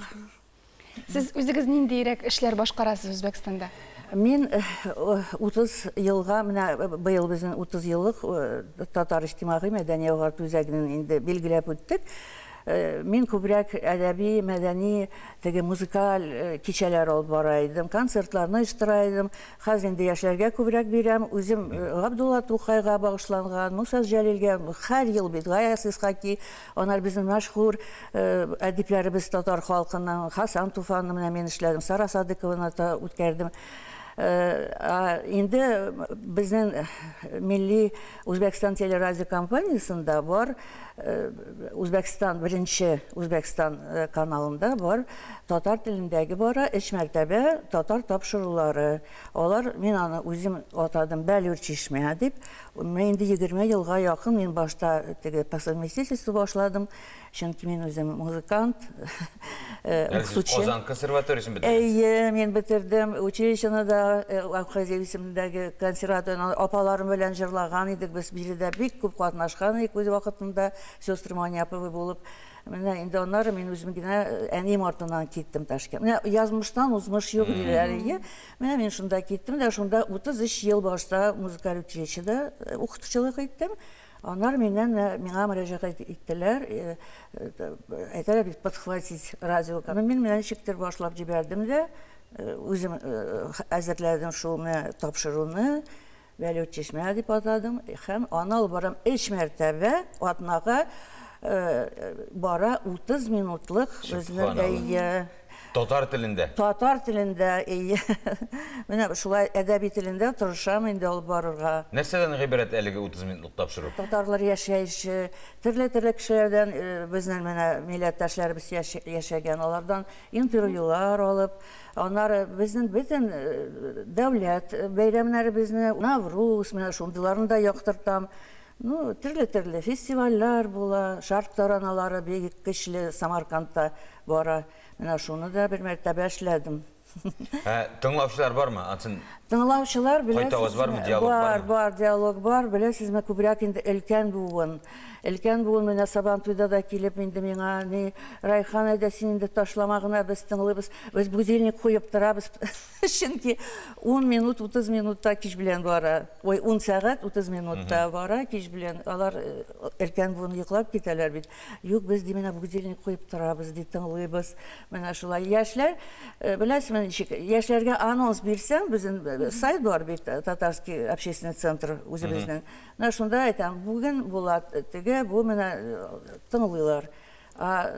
Сез үзегез ниндирәк эшләр башкарасыз Үзбәкстанда? Мин 30 елга, менә быел безнең 30 еллык Татар иҗтимагый мәдәни агарту үзәгенең инде билгеләп үттек. Мин күбрәк әдәби, мәдәни, теге музыкаль кичәләр алып бара идем, концертларны оештыра идем. Хәзер инде яшьләргә күбрәк бирәм. Үзем Габдулла Тукайга багышланган, Муса Җәлилгә һәр ел бит Гаяз Исхаки, анар безнең мәшһүр әдипләребез татар халкының, Хасан Туфанны менә мин эшләдем, Сара Садыкованы да үткәрдем. Инде безнең милли Үзбәкстан телерадиокомпаниясендә бар, Үзбәкстан, беренче Үзбәкстан каналында бар, татар телендәге бара, өч мәртәбә татар тапшырулары. Алар, мин аны үзем атадым, Бәлүр чишмә дип. Мин инде 20 елга якын мин башта теге по совместительству башладым, чөнки мин үзем музыкант, укытучы. Казан консерваториясен бетердегез? Әйе, мин бетердем. Училищены да, Абхазия исемендәге консерваторияне апаларым белән җырлаган идек. Без биредә бик күп катнашкан идек үз вакытында, сестры Маняповы булып. Менә инде аннары мин үзем генә әнием артыннан киттем Ташкент. Менә язмыштан узмыш юк диләр, әйе. Менә мин шунда киттем дә, шунда 33 ел башта музыкаль училищеда укытучылык иттем. Аннары миннән миңа мөрәҗәгать иттеләр, әйтәләр бит, подхватить радио. Мин менә ничектер башлап җибәрдем дә, үзем әзерләдем шул менә тапшыруны. Бәлүр чишмә дип атадым һәм аны алып барам өч мәртәбә атнага бара 30 минутлык безнең әйе. Татар телендә. Татар телендә, әйе. Менә шулай әдәби телендә тырышам инде алып барырга. Нәрсәдән гыйбарәт әлеге 30 минутлык тапшыру? Татарлар яшәеше, төрле-төрле кешеләрдән безнең менә милләттәшләребез яшәгән, алардан интервьюлар алып, аннары безнең бөтен дәүләт бәйрәмнәребезне, Навруз, менә шундыйларны да яктыртам. Ну, төрле-төрле фестивальләр була, шарт тараналары бик көчле Самаркандта бара. Менә шуны да бер мәртәбә эшләдем. Тыңлаучылар бармы? Ансын Тыңлаучылар, кайтаваз бармы, диалог бар, бармы? Бар, диалог бар. Беләсезме, күбрәк инде өлкән буын. Өлкән буын менә Сабантуйда да килеп инде миңа, ни, Райхан, әйдә син инде ташлама гына, без тыңлыйбыз. Без будильник куеп торабыз. Чөнки 10 минут, 30 минутта кич белән бара. Ой, 10 сәгать 30 минутта бара кич белән. Алар өлкән буын йоклап китәләр бит. Юк, без ди менә будильник куеп торабыз, ди тыңлыйбыз. Менә шулай яшьләр, беләсезме ничек, яшьләргә анонс бирсәң, безнең сайт бар бит, Татарский общественный центр үзебезнең. Менә шунда әйтәм, бүген була теге, бу менә тыңлыйлар.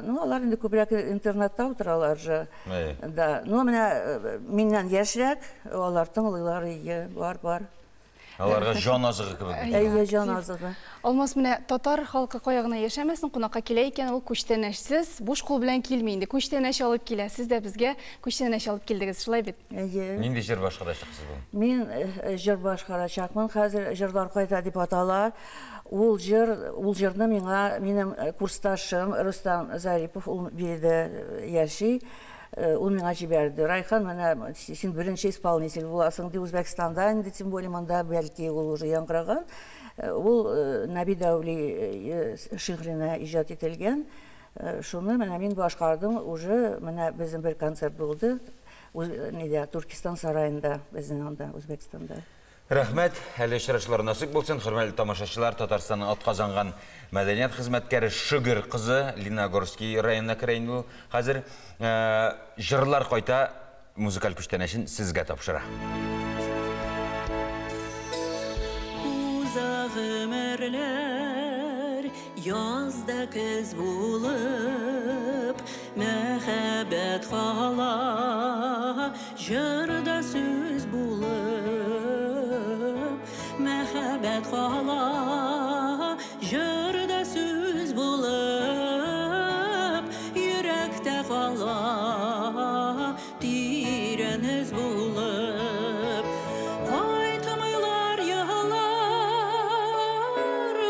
Ну, алар инде күбрәк интернетта утыралар же. Да, ну, менә миннән яшьрәк, алар тыңлыйлар, ие, бар, бар. Аларга җан азыгы кебек. Әйе, җан азыгы. Алмаз, менә татар халкы кая гына яшәмәсен, кунакка килә икән, ул күчтәнәчсез, буш кул белән килми инде. Күчтәнәч алып килә. Сез дә безгә күчтәнәч алып килдегез, шулай бит? Әйе. Нинди җыр башкарачаксыз бүген? Мин җыр башкарачакмын. Хәзер җырлар кайта дип атала. Ул җыр, ул җырны миңа минем курсташым Рустам Зарипов, ул биредә яши. Ул миңа җибәрде. Райхан, менә син беренче исполнитель буласың ди Үзбәкстанда инде, тем более монда бәлки ул уже яңгыраган. Ул Нәби Дәүли шигыренә иҗат ителгән. Шуны менә мин башкардым уже, менә безнең бер концерт булды. Нидә, Туркестан сараенда, безнең анда, Үзбәкстанда. Рәхмәт, әле очрашулар насыйп булсын. Хөрмәтле тамашачылар, Татарстанның атказанган мәдәният хезмәткәре Шөгер кызы Лениногорский районына керә инде ул. Хәзер җырлар кайта, музыкаль күчтәнәчен сезгә тапшыра. Уза гомерләр, язда көз булып, мәхәббәт кала, җырда сүз булып, мәхәббәт кала, җырда сүз булып, йөрәктә кала, тирән эз булып. Кайтмыйлар еллар,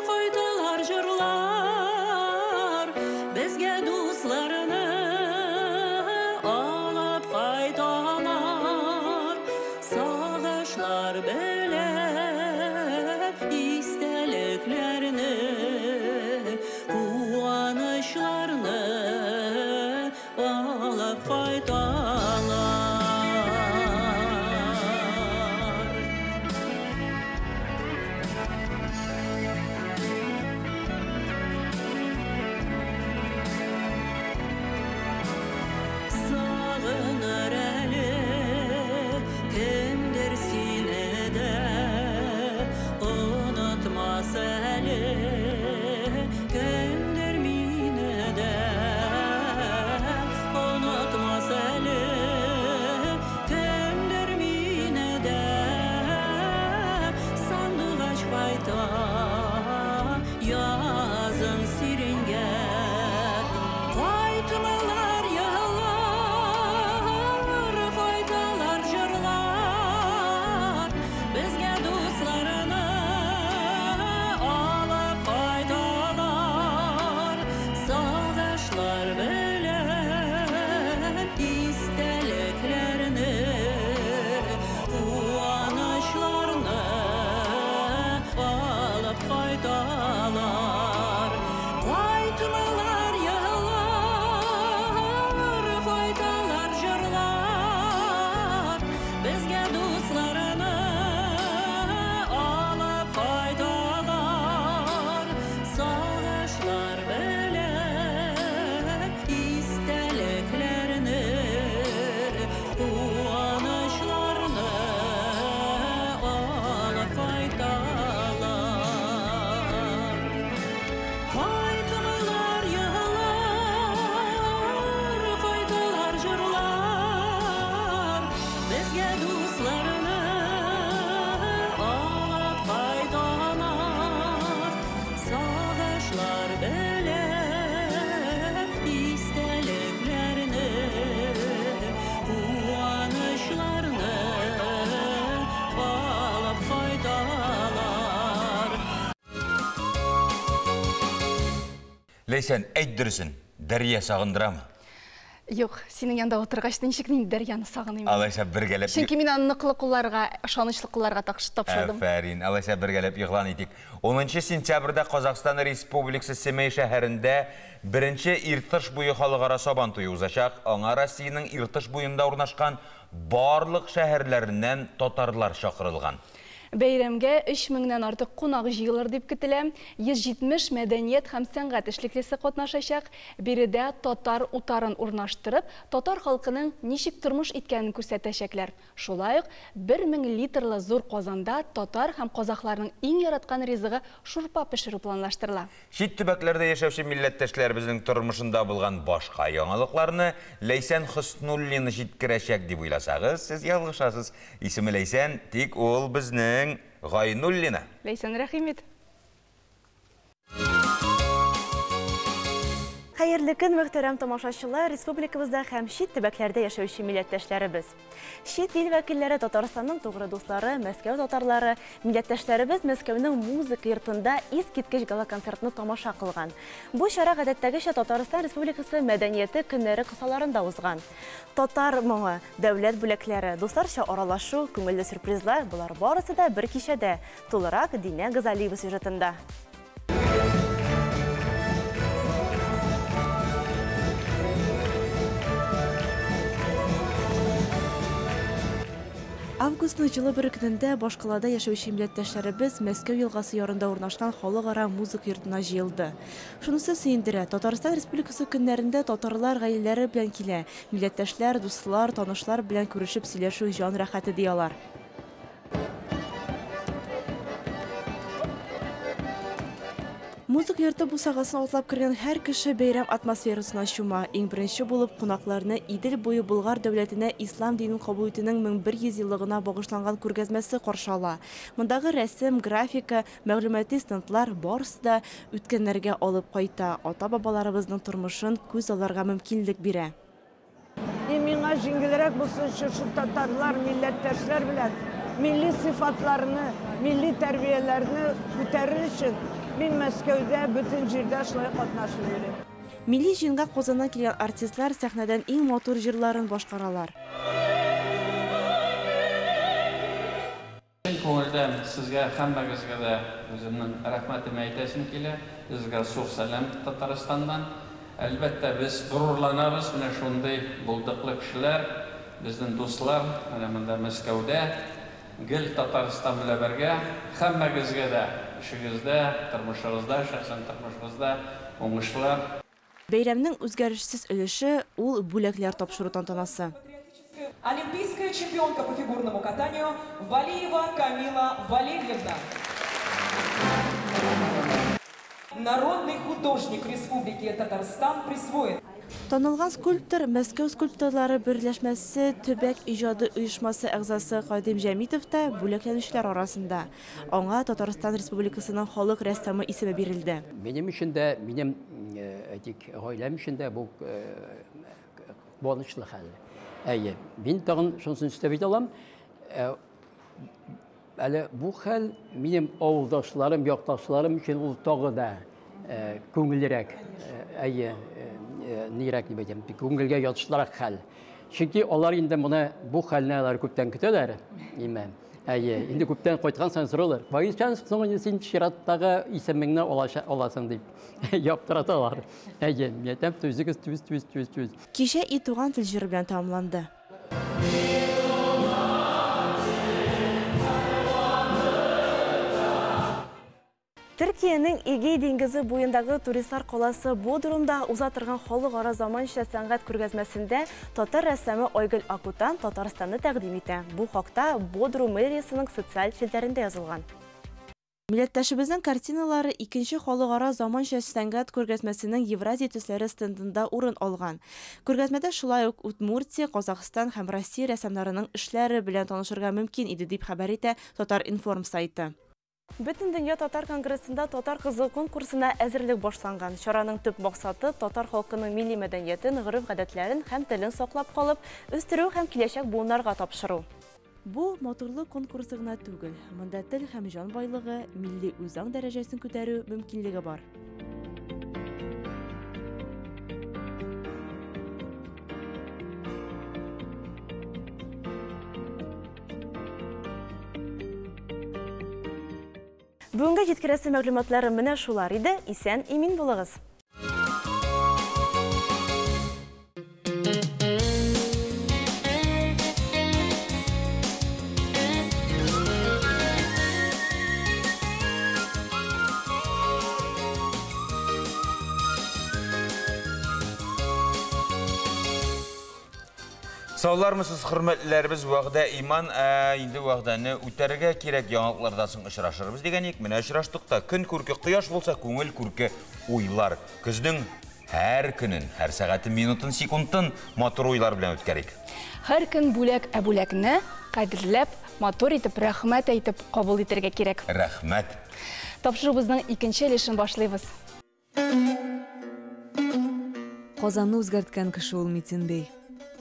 кайталар җырлар, безгә дусларны кайта язын сиреньгә. Кайтмыйлар еллар, кайталар җырлар, безгә дусларны алып кайталар. Сагышлар белән истәлекләрне, куанычларны алып кайталар. Кайтмыйлар еллар, кайталар җырлар, безгә дусларны алып кайталар. Сагышлар белән истәлекләрне, куанычларны алып кайталар. Кайтмыйлар еллар, кайталар җырлар, безгә дусларны алып кайталар. Сагышлар белән истәлекләрне, куанычларны алып кайталар. Ләйсән, әйт дөресен, дәрья сагындырамы? Юк, синең янда утыргач, ничек мин дәрьяны сагыныйм? Алайса бергәләп Чөнки мин аны ныклы кулларга, ышанычлы кулларга тапшырдым. Афәрин, алайса бергәләп игълан итик. 10 сентябрьдә Казахстан Республикасы Семей шәһәрендә беренче Иртыш буе халыкара Сабан туе узачак. Аңа Россиянең Иртыш буенда урнашкан барлык шәһәрләреннән татарлар чакырылган. Бәйрәмгә 3000-нән артык кунак җыелыр дип көтелә. 170 мәдәният һәм сәнгать эшлеклесе катнашачак. Биредә татар утарын урнаштырып, татар халкының ничек тормыш иткәнен күрсәтәчәкләр. Шулай ук 1000 литрлы зур казанда татар һәм казахларның иң яраткан ризыгы шурпа пешерү планлаштырыла. Чит төбәкләрдә яшәүче милләттәшләребезнең тормышында булган башка яңалыкларны Ләйсән Хөснуллина җиткерәчәк дип уйласагыз, сез ялгышасыз. Исеме Ләйсән, тик ул безнең Гайнуллина. Ләйсән, рәхим ит. Хәерле көн, мөхтәрәм тамашачылар, республикабызда һәм чит төбәкләрдә яшәүче милләттәшләребез. Чит ил вәкилләре Татарстанның тугры дуслары, Мәскәү татарлары, милләттәшләребез Мәскәүнең музыка йортында искиткеч гала-концертны тамаша кылган. Бу чара гадәттәгечә Татарстан Республикасы мәдәнияте көннәре кысаларында узган. Татар моңы, дәүләт бүләкләре, дусларча аралашу, күңелле сюрпризлар, болар барысы да бер кичәдә. Тулырак Динә Газалиева сюжетында. Августның җылы бер көнендә башкалада яшәүче милләттәшләребез Мәскәү елгасы ярында урнашкан халыкара музыка йортына җыелды. Шунысы сөендерә, Татарстан Республикасы көннәрендә татарлар гаиләләре белән килә. Милләттәшләр, дуслар, танышлар белән күрешеп сөйләшү җан рәхәте ди алар. Музыка йорты бусагасын атлап кергән һәр кеше бәйрәм атмосферасына чума. Иң беренче булып кунакларны Идел буе Болгар дәүләтенә ислам динен кабул итүнең 1100 еллыгына багышланган күргәзмәсе каршы ала. Мондагы рәсем, графика, мәгълүмати стендлар барысы да үткәннәргә алып кайта, ата-бабаларыбызның тормышын күз алырга мөмкинлек бирә. И миңа җиңелрәк булсын шушы татарлар, милләттәшләр белән милли сыйфатларны, милли тәрбияләрне күтәрер өчен мин Мәскәүдә бөтен җирдә шулай катнашып йөрим. Милли җыенга Казаннан килгән артистлар сәхнәдән иң матур җырларын башкаралар. Чын күңелдән сезгә һәммәгезгә дә үземнең рәхмәтемне әйтәсем килә. Сезгә зур сәлам Татарстаннан. Әлбәттә, без горурланабыз, менә шундый булдыклы кешеләр, безнең дуслар, менә монда Мәскәүдә гел Татарстан белән бергә. Һәммәгезгә дә эшегездә, тормышыгызда, шәхсән тормышыгызда уңышлар. Бәйрәмнең үзгәрешсез өлеше ул бүләкләр тапшыру тантанасы. Олимпийская чемпионка по фигурному катанию Валиева Камила Валерьевна. Народный художник Республики Татарстан присвоен. Танылган скульптор, Мәскәү скульпторлары берләшмәсе төбәк иҗады оешмасы әгъзасы Кадим Җәмитов та бүләкләнүчеләр арасында. Аңа Татарстан Республикасының халык рәссамы исеме бирелде. Минем өчен дә, минем, әйтик, гаиләм өчен дә бу куанычлы хәл. Әйе, мин тагын шунысын өстәп әйтә алам. Әле бу хәл минем авылдашларым, якташларым өчен ул тагы да күңеллерәк, әйе, нирәк дип әйтәм, күңелгә ятышлырак хәл. Чөнки алар инде моны, бу хәлне алар күптән көтәләр, име. Әйе, инде күптән кайткан саен сорыйлар. Кайчан соң инде син чираттагы исемеңне аласың дип яптыраталар. Әйе, мин әйтәм, түзегез, түз, түз, түз, түз. Кичә И туган тел җыры белән тәмамланды. Төркиянең Эгей диңгезе буендагы туристлар каласы Бодрумда уза торган халыкара заманча сәнгать күргәзмәсендә татар рәссамы Айгөл Акутан Татарстанны тәкъдим итә. Бу хакта Бодрум мэриясенең социаль челтәрендә язылган. Милләттәшебезнең картиналары икенче халыкара заманча сәнгать күргәзмәсенең Евразия төсләре стендында урын алган. Күргәзмәдә шулай ук Удмуртия, Казахстан һәм Россия рәссамнарының эшләре белән танышырга мөмкин иде, дип хәбәр итә Татар-информ сайты. Бөтендөнья татар конгрессында Татар кызы конкурсына әзерлек башланган. Чараның төп максаты татар халкының милли мәдәниятен, гореф-гадәтләрен һәм телен саклап калып, үстерү һәм киләчәк буыннарга тапшыру. Бу матурлык конкурсы гына түгел. Монда тел һәм җан байлыгы, милли үзаң дәрәҗәсен күтәрү мөмкинлеге бар. Бүгенге җиткерәсе мәгълүматлары менә шулар иде. Исән, имин булыгыз. Саулармысыз, хөрмәтлеләребез, вәгъдә иман, инде вәгъдәне үтәргә кирәк, яңалыклардан соң очрашырбыз дигән ик, менә очраштык та. Көн күрке кояш булса, күңел күрке уйлар. Көзнең һәр көнен, һәр сәгатен, минутын, секундын матур уйлар белән үткәрик. Һәр көн бүләк, ә бүләкне кадерләп, матур итеп, рәхмәт әйтеп кабул итәргә кирәк. Рәхмәт. Тапшыруыбызның икенче өлешен башлыйбыз. Казанны үзгәрткән кеше ул Метин бей.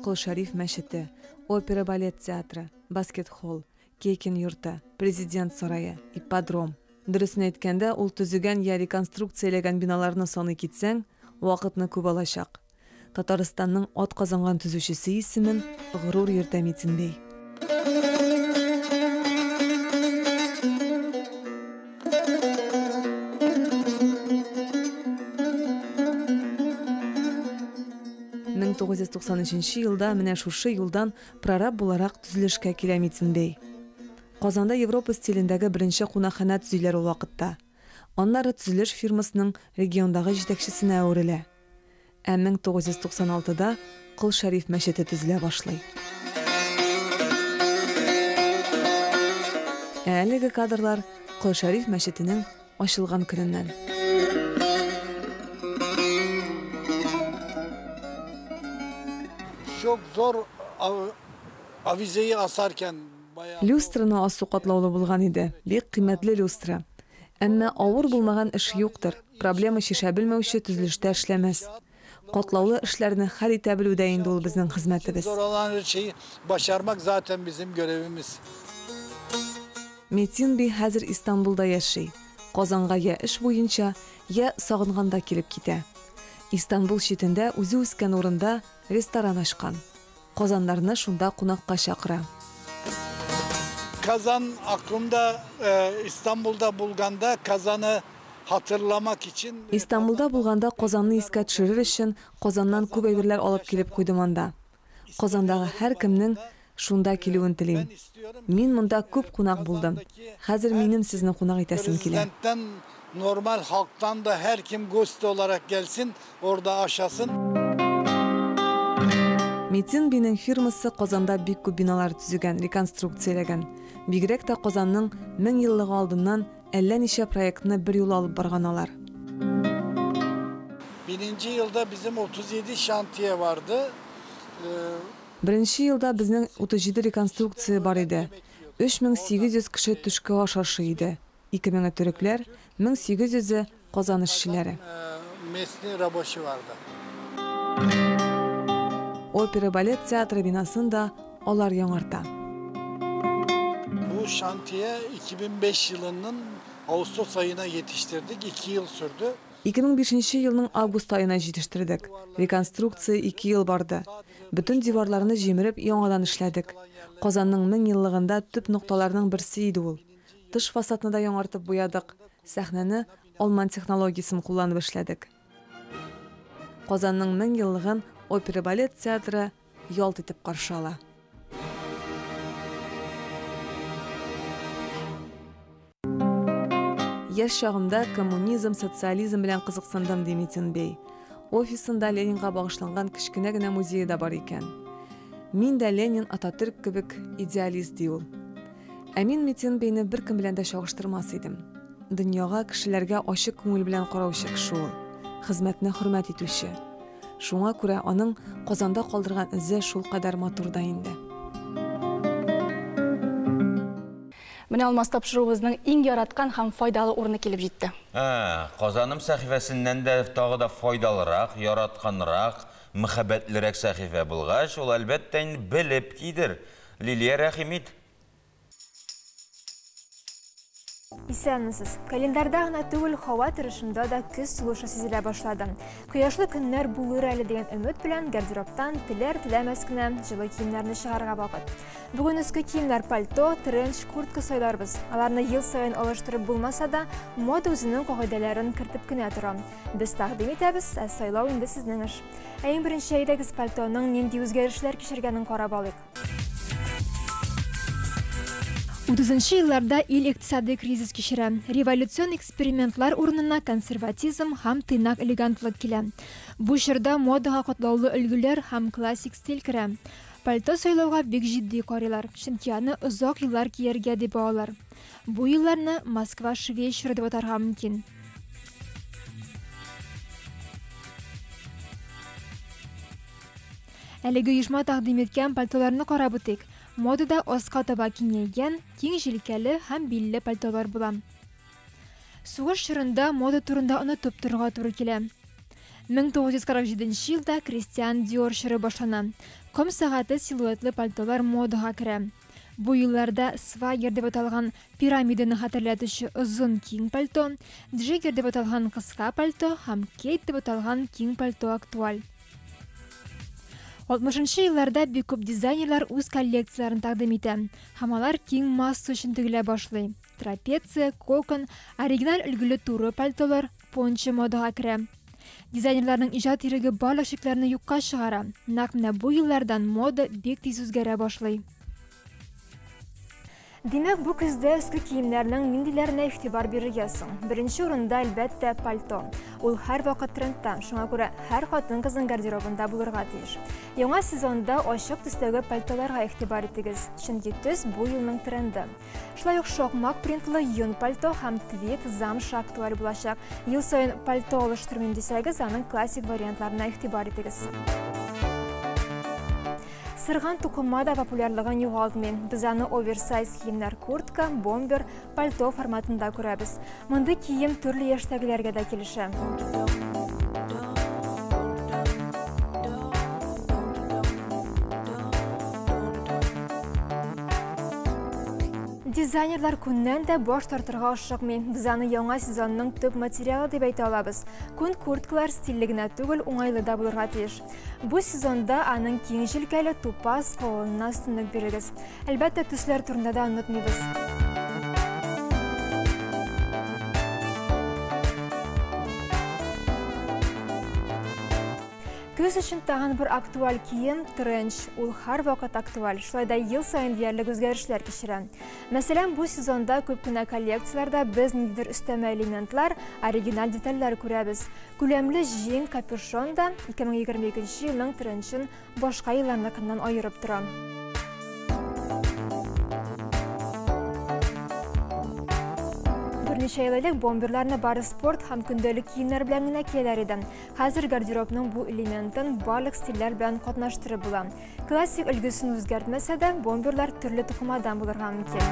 Кол Шәриф мәчете, опера балет театры, баскет-холл, Кекин йорты, президент сарае, ипподром. Дөресен әйткәндә, ул төзегән я реконструкцияләгән биналарны саный китсәң, вакытны күп алачак. Татарстанның ат казанган төзүчесе исемен горур йөртә Метин бей. Мең тугыз йөз туксан өченче елда менә шушы юлдан прораб буларак төзелешкә килә Метин бей. Казанда Европа стилендәге беренче кунакханә төзиләр ул вакытта. Аннары төзелеш фирмасының региондагы җитәкчесенә әверелә. Ә мең тугыз йөз туксан алтыда Кол Шәриф мәчете төзелә башлый. Ә әлеге кадрлар Кол Шәриф мәчетенең ачылган көненнән. Çok zor avizeyi asarken bayağı Люстраны асу катлаулы булган иде, бик кыйммәтле люстра. Әмма авыр булмаган эш юктыр. Проблема чишә белмәүче төзелештә эшләмәс. Катлаулы эшләрне хәл итә белү дә инде ул безнең хезмәтебез. Zor olan şeyi başarmak zaten bizim görevimiz. Метин бей хәзер Истанбулда яши. Казанга я эш буенча, я сагынганда килеп китә. Истанбул читендә үзе үскән урында ресторан ачкан. Казаннарны шунда кунакка чакыра. Kazan aklımda, İstanbul'da bulganda Kazan'ı hatırlamak için Истанбулда булганда Казанны искә төшерер өчен Казаннан күп әйберләр алып килеп куйдым анда. Казандагы һәр кемнең шунда килүен телим. Мин монда күп кунак булдым. Хәзер минем сезне кунак итәсем килә. Prezidentten, normal halktan da her kim gosti olarak gelsin, orada aşasın. Метин бинең фирмасы Казанда бик күп биналар төзегән, реконструкцияләгән. Бигрәк тә Казанның 1000 еллыгы алдыннан әллә ничә проектны бер юлы алып барган алар. Birinci yılda bizim 37 şantiye vardı. Беренче елда безнең 37 реконструкция бар иде. 3800 кеше төшке аш ашый иде. 2000-е төрекләр, 1800-е Казан эшчеләре. Местный рабочий vardı. Опера балет театры бинасын да алар яңарта. Bu şantiye 2005 yılının Ağustos ayına yetiştirdik. 2 yıl sürdü. 2005 елның август аена җитештердек. Реконструкция 2 ел барды. Бөтен диварларны җимереп, яңадан эшләдек. Казанның 1000 еллыгында төп нокталарның берсе иде ул. Тыш фасадны да яңартып буядык. Сәхнәне алман технологиясен кулланып эшләдек. Казанның 1000 еллыгын опера балет театры ялт итеп каршы ала. Яшь чагымда коммунизм, социализм белән кызыксындым, ди Метин бей. Офисында Ленинга багышланган кечкенә генә музее да бар икән. Мин дә Ленин, Ататүрк кебек идеалист, ди ул. Ә мин Метин бейне беркем белән дә чагыштырмас идем. Дөньяга, кешеләргә ачык күңел белән караучы кеше ул. Хезмәтне хөрмәт итүче. Шуңа күрә аның Казанда калдырган эзе шулкадәр матур да инде. Менә Алмаз тапшыруыбызның иң яраткан һәм файдалы урыны килеп җитте. Казаным сәхифәсеннән дә тагы да файдалырак, яратканрак, мәхәббәтлерәк сәхифә булгач, ул әлбәттә инде белеп кидер. Лилия, рәхим ит. Исәнмесез. Календарьда гына түгел, һава торышында да көз сулышы сизелә башлады. Кояшлы көннәр булыр әле дигән өмет белән гардеробтан теләр-теләмәс кенә җылы киемнәрне чыгарырга вакыт. Бүген өске киемнәр пальто, тренч, куртка сайларбыз. Аларны ел саен алыштырып булмаса да, мода үзенең кагыйдәләрен кертеп кенә тора. Без тәкъдим итәбез, ә сайлау инде сезнең эш. Ә иң беренче әйдәгез пальтоның нинди үзгәрешләр кичергәнен карап алыйк. Утызынчы елларда ил икътисади кризис кичерә. Революцион экспериментлар урынына консерватизм һәм тыйнак элегантлык килә. Бу чорда модага катлаулы өлгеләр һәм классик стиль керә. Пальто сайлауга бик җитди карыйлар, чөнки аны озак еллар кияргә дип алалар. Бу елларны Москва швей чоры дип атарга мөмкин. Әлеге оешма тәкъдим иткән пальтоларны карап үтик. Модада аска таба киңәйгән, киң җилкәле һәм билле пальтолар була. Сугыш чорында мода турында онытып торырга туры килә. 1947 елда Кристиан Диор чоры башлана. Ком сәгате силуэтлы пальтолар модага керә. Бу елларда свагер дип аталган пирамиданы хәтерләтүче озын киң пальто, джиггер дип аталган кыска пальто һәм кейт дип аталган киң пальто актуаль. 60 елларда бик күп дизайнерлар үз коллекцияләрен тәкъдим итә һәм алар киң масса өчен тегелә башлый. Трапеция, кокон, оригиналь өлгеле туры пальтолар, пончо модага керә. Дизайнерларның иҗат иреге барлык чикләрне юкка чыгара. Нәкъ менә бу еллардан мода бик тиз үзгәрә башлый. Димәк, бу көздә өске киемнәрнең ниндиләренә игътибар бирергә соң? Беренче урында, әлбәттә, пальто. Ул һәрвакыт трендта, шуңа күрә һәр хатын-кызның гардеробында булырга тиеш. Яңа сезонда ачык төстәге пальтоларга игътибар итегез, чөнки төс бу елның тренды. Шулай ук шакмак принтлы йон пальто һәм твид замша актуаль булачак. Ел саен пальто алыштырмыйм дисәгез, аның классик вариантларына игътибар итегез. Сырган тукыма да популярлыгын югалтмый. Без аны оверсайз киемнәр куртка, бомбер, пальто форматында күрәбез. Мондый кием төрле яшьтәгеләргә дә килешә. Дизайнерлар күннән дә баш тартырга ашыкмый. Без аны яңа сезонның төп материалы дип әйтә алабыз. Күн курткалар стильле генә түгел, уңайлы да булырга тиеш. Бу сезонда аның киң җилкәле тупас калынлыгына өстенлек бирегез. Әлбәттә, төсләр турында да онытмыйбыз. Көз өчен тагын бер актуаль кием тренч. Ул һәрвакыт актуаль. Шулай да ел саен диярлек үзгәрешләр кичерә. Мәсәлән, бу сезонда күп кенә коллекцияләрдә без ниндидер өстәмә элементлар, оригиналь детальләр күрәбез. Күләмле җиң капюшон да 2022 елның тренчын башка елларныкыннан аерып тора. Берничә ел элек бомберларны бары спорт һәм көндәлек киемнәр белән генә кияләр иде. Хәзер гардеробның бу элементын барлык стильләр белән катнаштырып була. Классик өлгесен үзгәртмәсә дә, бомберлар төрле тукымадан булырга мөмкин.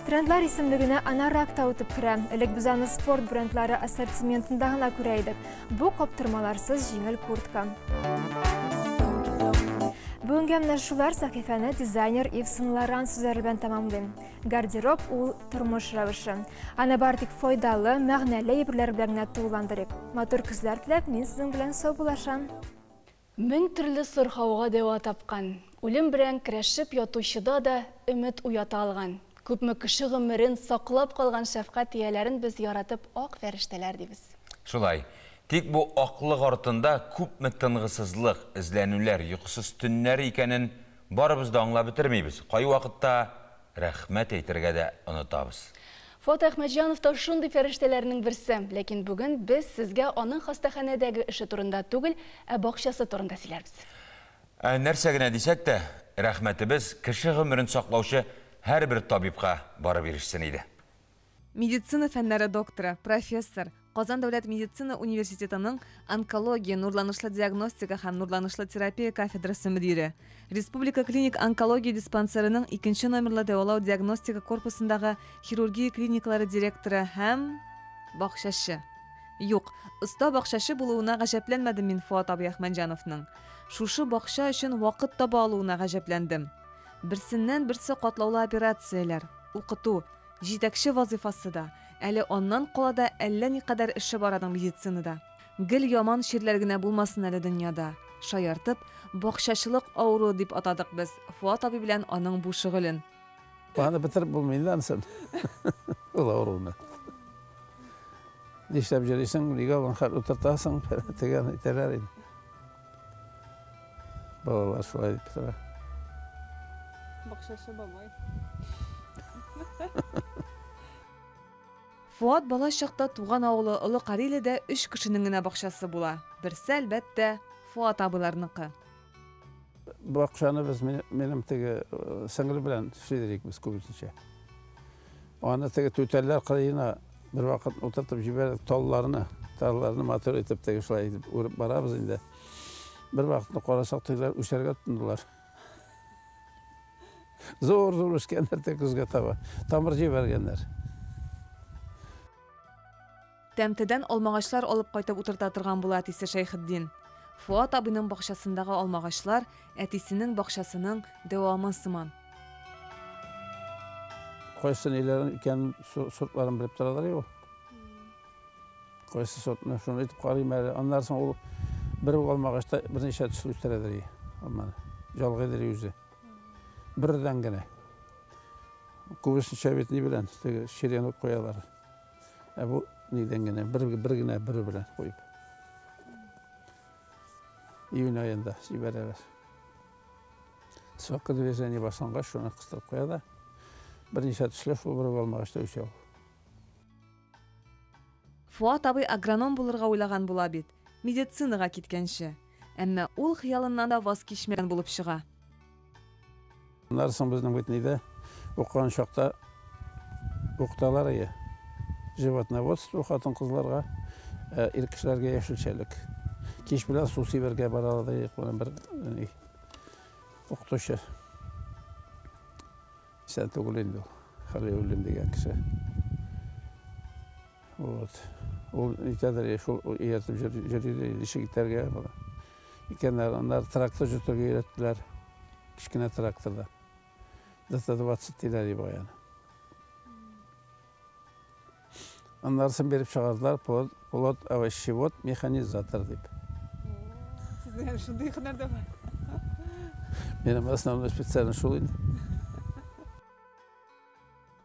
Трендлар исемлегенә анорак та үтеп керә. Элек без аны спорт брендлары ассортиментында гына күрә идек. Бу каптырмаларсыз җиңел куртка. Бүгенгә менә шулар. Сәхифәне дизайнер Ив Сен-Лоран сүзләре белән тәмамлыйм. Гардероб ул тормыш рәвеше. Аны бары тик файдалы, мәгънәле әйберләр белән генә тулыландырыйк. Матур көзләр теләп, мин сезнең белән саубуллашам. Мең төрле сырхауга дәва тапкан, үлем белән көрәшеп ятучыда да өмет уята алган, күпме кеше гомерен саклап калган шәфкать ияләрен без яратып ак фәрештәләр дибез. Шулай. Тик бу аклык артында күпме тынгысызлык, эзләнүләр, йокысыз төннәр икәнен барыбыз да аңлап бетермибез. Кайвакытта рәхмәт әйтергә дә онытабыз. Фуат Әхмәтҗанов та шундый фәрештәләрнең берсе. Ләкин бүген без сезгә аның хастаханәдәге эше турында түгел, ә бакчасы турында сөйләрбез. Ә нәрсә генә дисәк тә, рәхмәтебез кеше гомерен саклаучы һәрбер табибка барып ирешсен иде. Медицина фәннәре докторы, профессор, Казан дәүләт медицина университетының онкология, нурланышлы диагностика һәм нурланышлы терапия кафедрасы мөдире, Республика клиник онкология диспансерының икенче номерлы дәвалау-диагностика корпусындагы хирургия клиникалары директоры һәм. Бакчачы. Юк, оста бакчачы булуына гаҗәпләнмәдем мин Фоат абый Әхмәтҗановның. Шушы бакча өчен вакыт таба алуына гаҗәпләндем. Берсеннән-берсе катлаулы операцияләр, укыту, җитәкче вазыйфасы да, әле аннан кала да әллә никадәр эше бар аның медицинада. Гел яман чирләр генә булмасын әле дөньяда. Шаяртып, бакчачылык авыруы дип атадык без Фоат абый белән аның бу шөгылен. Аны бетереп булмый инде анысын. Ул авыруны. Нишләп йөрисең, нигә алган хәл утыртасың, дигән әйтәләр инде. Балалар шулай дип тора. Бакчачы бабай. Фоат бала чакта туган авылы Олы Кариледә өч кешенең генә бакчасы була. Берсе, әлбәттә, Фоат абыйларныкы. Бакчаны без минем теге сеңел белән эшли идек без күбесенчә. Аны теге түтәлләр кырыена бер вакыт утыртып җибәрдек талларны. Талларны матур итеп теге шулай итеп үреп барабыз инде. Бер вакытны карасак, тегеләр үсәргә тотындылар. Зур-зур үскәннәр тек көзгә таба. Тамыр җибәргәннәр. Тәмтедән алмагачлар алып кайтып утырта торган була әтисе Шәйхетдин. Фоат абыйның бакчасындагы алмагачлар әтисенең бакчасының дәвамы сыман. Кайсы ниләрен икәнен, сортларын белеп торалар ул. Кайсы сортны, шуны әйтеп карыйм әле. Аннан соң ул бер үк алмагачта берничә төсле үстерәдер. Алманы. Жалгыйдыр үзе. Бердән генә. Күбесенчә бит ни белән, теге черенок куялар. Ә бу нидән генә, бер, бер генә бер белән куеп. Июнь аенда җибәрәләр. Сокодвижение башлангач, шуны кыстырып куя да, берничә төсле шул бер үк алмагачта үсә ул. Фоат абый агроном булырга уйлаган була бит, медицинага киткәнче. Әмма ул хыялыннан да ваз кичмәгән булып чыга. Аннан соң безнең бит нидә укыган чакта укыталар ие. Животноводство хатын-кызларга, ир кешеләргә яшелчәлек. Кич белән су сибәргә баралар идек, менә бер ни укытучы. Исән түгел инде ул, Хәлиуллин дигән кеше. Вот. Ул нитәдер, шул ияртеп йөри, ничек итәргә икәннәр. Аннары трактор йөртергә өйрәттеләр. Кечкенә тракторда. ДТ-20 диләр иде баяны. Аннарысын биреп чыгардылар, плод, овощевод, механизатор дип. Сезнең әле шундый һөнәр дә бар. Минем основной специальность шул инде.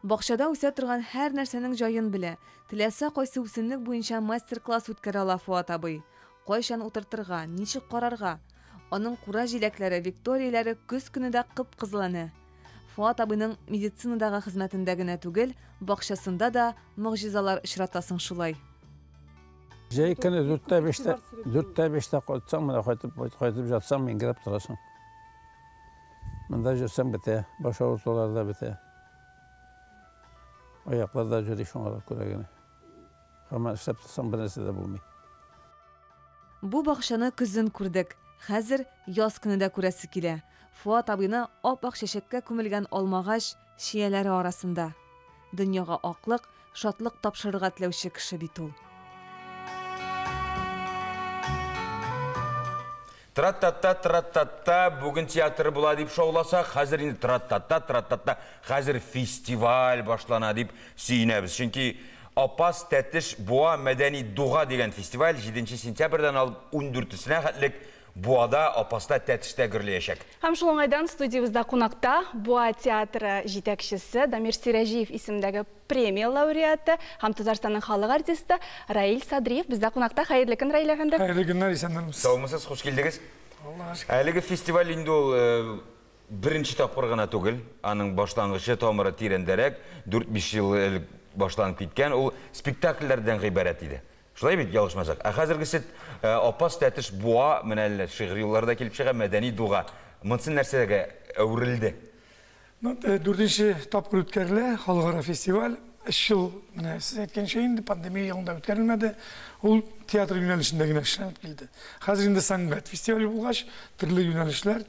Бакчада үсә торган һәр нәрсәнең җаен белә. Теләсә кайсы үсемлек буенча мастер-класс үткәрә ала Фоат абый. Кайчан утыртырга, ничек карарга? Аның кура җиләкләре, викторияләре көз көне дә кып-кызыл әнә. Фоат абыйның медицинадагы хезмәтендә генә түгел, бакчасында да могҗизалар очратасың шулай. Җәй көне дүрттә биштә, дүрттә биштә кайтсаң, менә кайтып, кайтып жатсаң, миңгерәп торасың. Монда йөрсәң бетә, баш авыртулар да бетә. Аяклар да йөри шуңа да күрә генә. Һаман эшләп торсаң, бер нәрсә дә булмый. Бу бакчаны көзен күрдек. Хәзер яз көне дә күрәсе килә. Фоат абыйны ап-ак чәчәккә күмелгән алмагач чияләре арасында. Дөньяга аклык, шатлык тапшырырга теләүче кеше бит ул. Тра-та-та, тра-та-та, бүген театр була дип шауласак, хәзер инде тра-та-та, тра-та-та, хәзер фестиваль башлана дип сөенәбез. Чөнки Апас, Тәтеш, Буа мәдәни дуга дигән фестиваль 7 сентябрьдән алып 14-сенә хәтлек Буада, Апаста, Тәтештә гөрләячәк. Һәм шул уңайдан студиябездә кунакта Буа театры җитәкчесе Дамир Сирәҗиев исемендәге премия лауреаты һәм Татарстанның халык артисты Раил Садриев бездә кунакта. Хәерле көн, Раил әфәнде. Хәерле көннәр, исәннәрмесез. Саумысыз, хуш килдегез. Аллага шөкер. Әлеге фестиваль инде ул беренче тапкыр гына түгел, аның башлангычы, тамыры тирәндәрәк, дүрт-биш ел элек башланып киткән, ул спектакльләрдән гыйбарәт иде. Шулай бит, ялгышмасак. Ә хәзергесе Апас, Тәтеш, Буа, менә әле шигъри юллар да килеп чыга, мәдәни дуга. Монысы нәрсәгә әверелде? Ну, дүртенче тапкыр үткәрелә халыкара фестиваль. Өч ел, менә сез әйткәнчә инде, пандемия елында үткәрелмәде. Ул театр юнәлешендә генә эшләнеп килде. Хәзер инде сәнгать фестивале булгач, төрле юнәлешләр,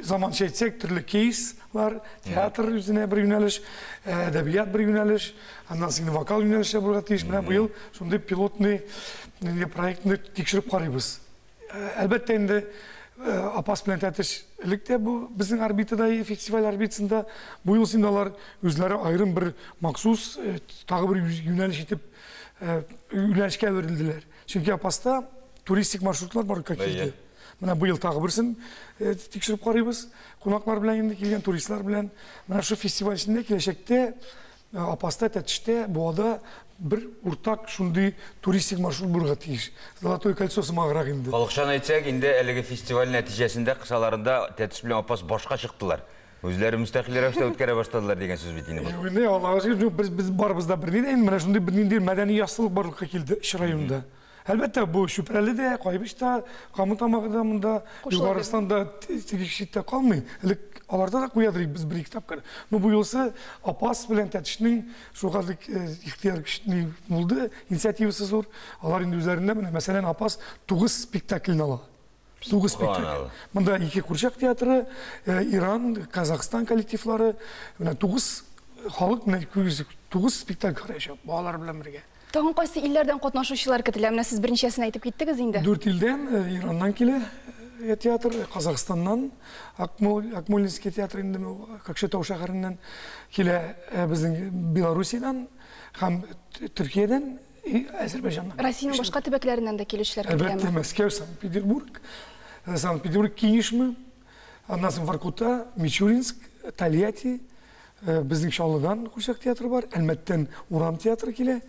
заманча әйтсәк, төрле кейслар, театр үзенә бер юнәлеш, әдәбият бер юнәлеш, аннан соң вокал юнәлеше булырга тиеш. Менә быел шундый пилотный проектны тикшереп карыйбыз. Әлбәттә инде, Апас белән Тәтеш элек тә бу безнең орбитада, фестиваль орбитасында. Бу юлы инде алар үзләре аерым бер махсус тагы бер юнәлеш итеп юнәлешкә әверелделәр. Чөнки Апаста туристик маршрутлар барлыкка килде. Менә быел тагы берсен тикшереп карыйбыз. Кунаклар белән инде килгән туристлар белән. Менә шул фестиваль эчендә киләчәктә Апаста, Тәтештә, Буада бер уртак шундый туристик маршрут булырга тиеш. Золотое кольцо сымаграк инде. Халыкчан әйтсәк, инде әлеге фестиваль нәтиҗәсендә кысаларында Тәтеш белән Апас башка чыктылар. Үзләре мөстәкыйль рәвештә үткәрә башладылар дигән сүз бит инде бу. Юк инде, Аллага шөкер, юк, без барыбыз да берни дә инде, менә шундый бернинди мәдәни яссылык барлыкка килде өч районда. Әлбәттә, бу Чүпрәле дә, Кайбыч та, Кама Тамагы да монда, Югары Арыслан да теге читтә калмый. Элек аларда да куя идек без бер-ике тапкыр. Но бу юлысы Апас белән Тәтешнең шулкадәр ихтыяр көчле булды, инициативасы зур. Алар инде үзләрендә менә, мәсәлән, Апас 9 спектакльне ала. 9 спектакль. Монда ике курчак театры, Иран, Казахстан коллективлары, менә 9 халык менә 9 спектакль караячак балалар белән бергә. Тагын кайсы илләрдән катнашучылар көтелә? Менә сез берничәсен әйтеп киттегез инде. Дүрт илдән, Ираннан килә театр, Казахстаннан, Акмолинский театр инде Кокшетау шәһәреннән килә, безнең Белоруссиядән һәм Төркиядән и Әзербайҗаннан. Россиянең башка төбәкләреннән дә килүчеләр көтеләме? Әлбәттә, Мәскәү, Санкт-Петербург, Санкт-Петербург, Кинешма, аннан соң Воркута, Мичуринск, Тольятти, безнең Чаллыдан курчак театры бар, Әлмәттән урам театры килә.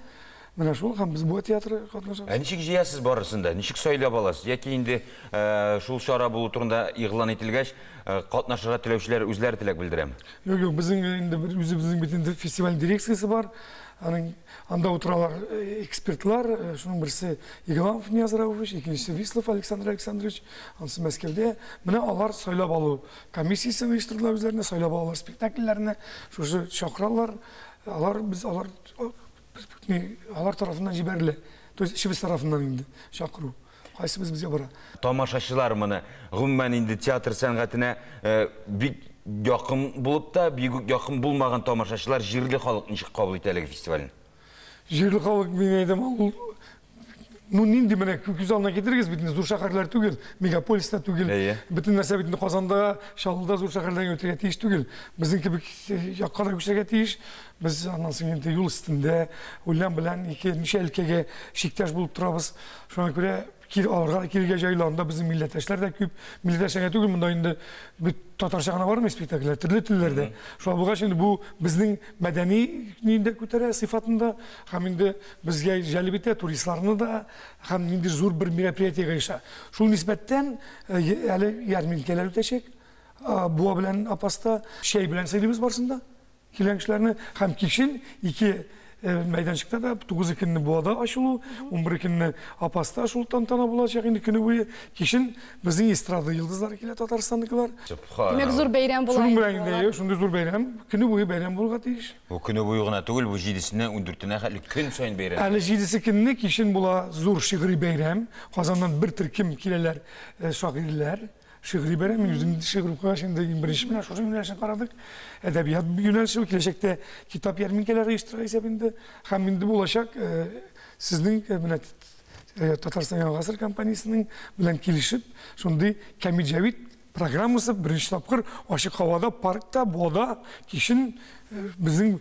Менә шул һәм без Буа театры катнашабыз. Ә ничек җыясыз барысын да? Ничек сайлап аласыз? Яки инде шул чара булу турында игълан ителгәч, катнашырга теләүчеләр үзләре теләк белдерәме? Юк, юк, безнең инде бер үзебезнең бит инде фестиваль дирекциясе бар. Аның анда утыралар экспертлар, шуның берсе Игламов Нияз Рауфович, икенчесе Вислов Александр Александрович, анысы Мәскәүдә. Менә алар сайлап алу комиссиясен оештырдылар үзләренә, сайлап алалар спектакльләрне, шушы чакыралар. Алар без алар алар тарафыннан җибәрелә. То есть эшебез тарафыннан инде чакыру. Кайсыбыз безгә бара. Тамашачылар моны гомумән инде театр сәнгатенә бик якын булып та, бик үк якын булмаган тамашачылар җирле халык ничек кабул итә әлеге фестивальне? Җирле халык, мин әйтәм, ул ну нинди менә күз алдына китерегез бит, зур шәһәрләр түгел, мегаполис та түгел. Бөтен нәрсә бит Казанда, Чаллыда зур шәһәрләргә үтәргә тиеш түгел. Безнең кебек якка да күчәргә тиеш. Без аннан соң инде юл өстендә Ульян белән ике ничә өлкәгә чиктәш булып торабыз. Шуңа күрә аларга килергә җайлы, анда безнең милләттәшләр дә күп. Милләттәшләргә түгел, монда инде бит татарча гына бармый спектакльләр, төрле телләрдә. Шулай булгач инде бу безнең мәдәни нинди күтәрә сыйфатында һәм инде безгә җәлеп итә туристларны да һәм нинди зур бер мероприятиегә иша. Шул нисбәттән әле ярминкәләр үтәчәк. Буа белән Апаста чәй белән сыйлыйбыз барсын да килгән кешеләрне һәм кичен ике мәйданчыкта да 9 көнне Буада ачылу, 11 көнне Апаста шул тантана булачак инде көне буе. Кичен безнең эстрада йолдызлары килә, Татарстанныкылар. Димәк, зур бәйрәм була. Шуның белән инде, шундый зур бәйрәм, көне буе бәйрәм булырга тиеш. Бу көне буе гына түгел, бу 7-сеннән 14-енә хәтле көн саен бәйрәм. Әле 7-се көнне кичен була зур шигъри бәйрәм. Казаннан бер төркем киләләр шагыйрьләр. Шигъри бәйрәм, мин үзем шигырь укыгач, инде иң беренче менә шушы юнәлешен карадык. Әдәбият юнәлеше, киләчәктә китап ярминкәләре оештырырга исәп инде. Һәм инде булачак сезнең менә Татарстан Яңа гасыр компаниясенең белән килешеп, шундый Камил Җәвит программасы беренче тапкыр ачык һавада, паркта, Буада кичен безнең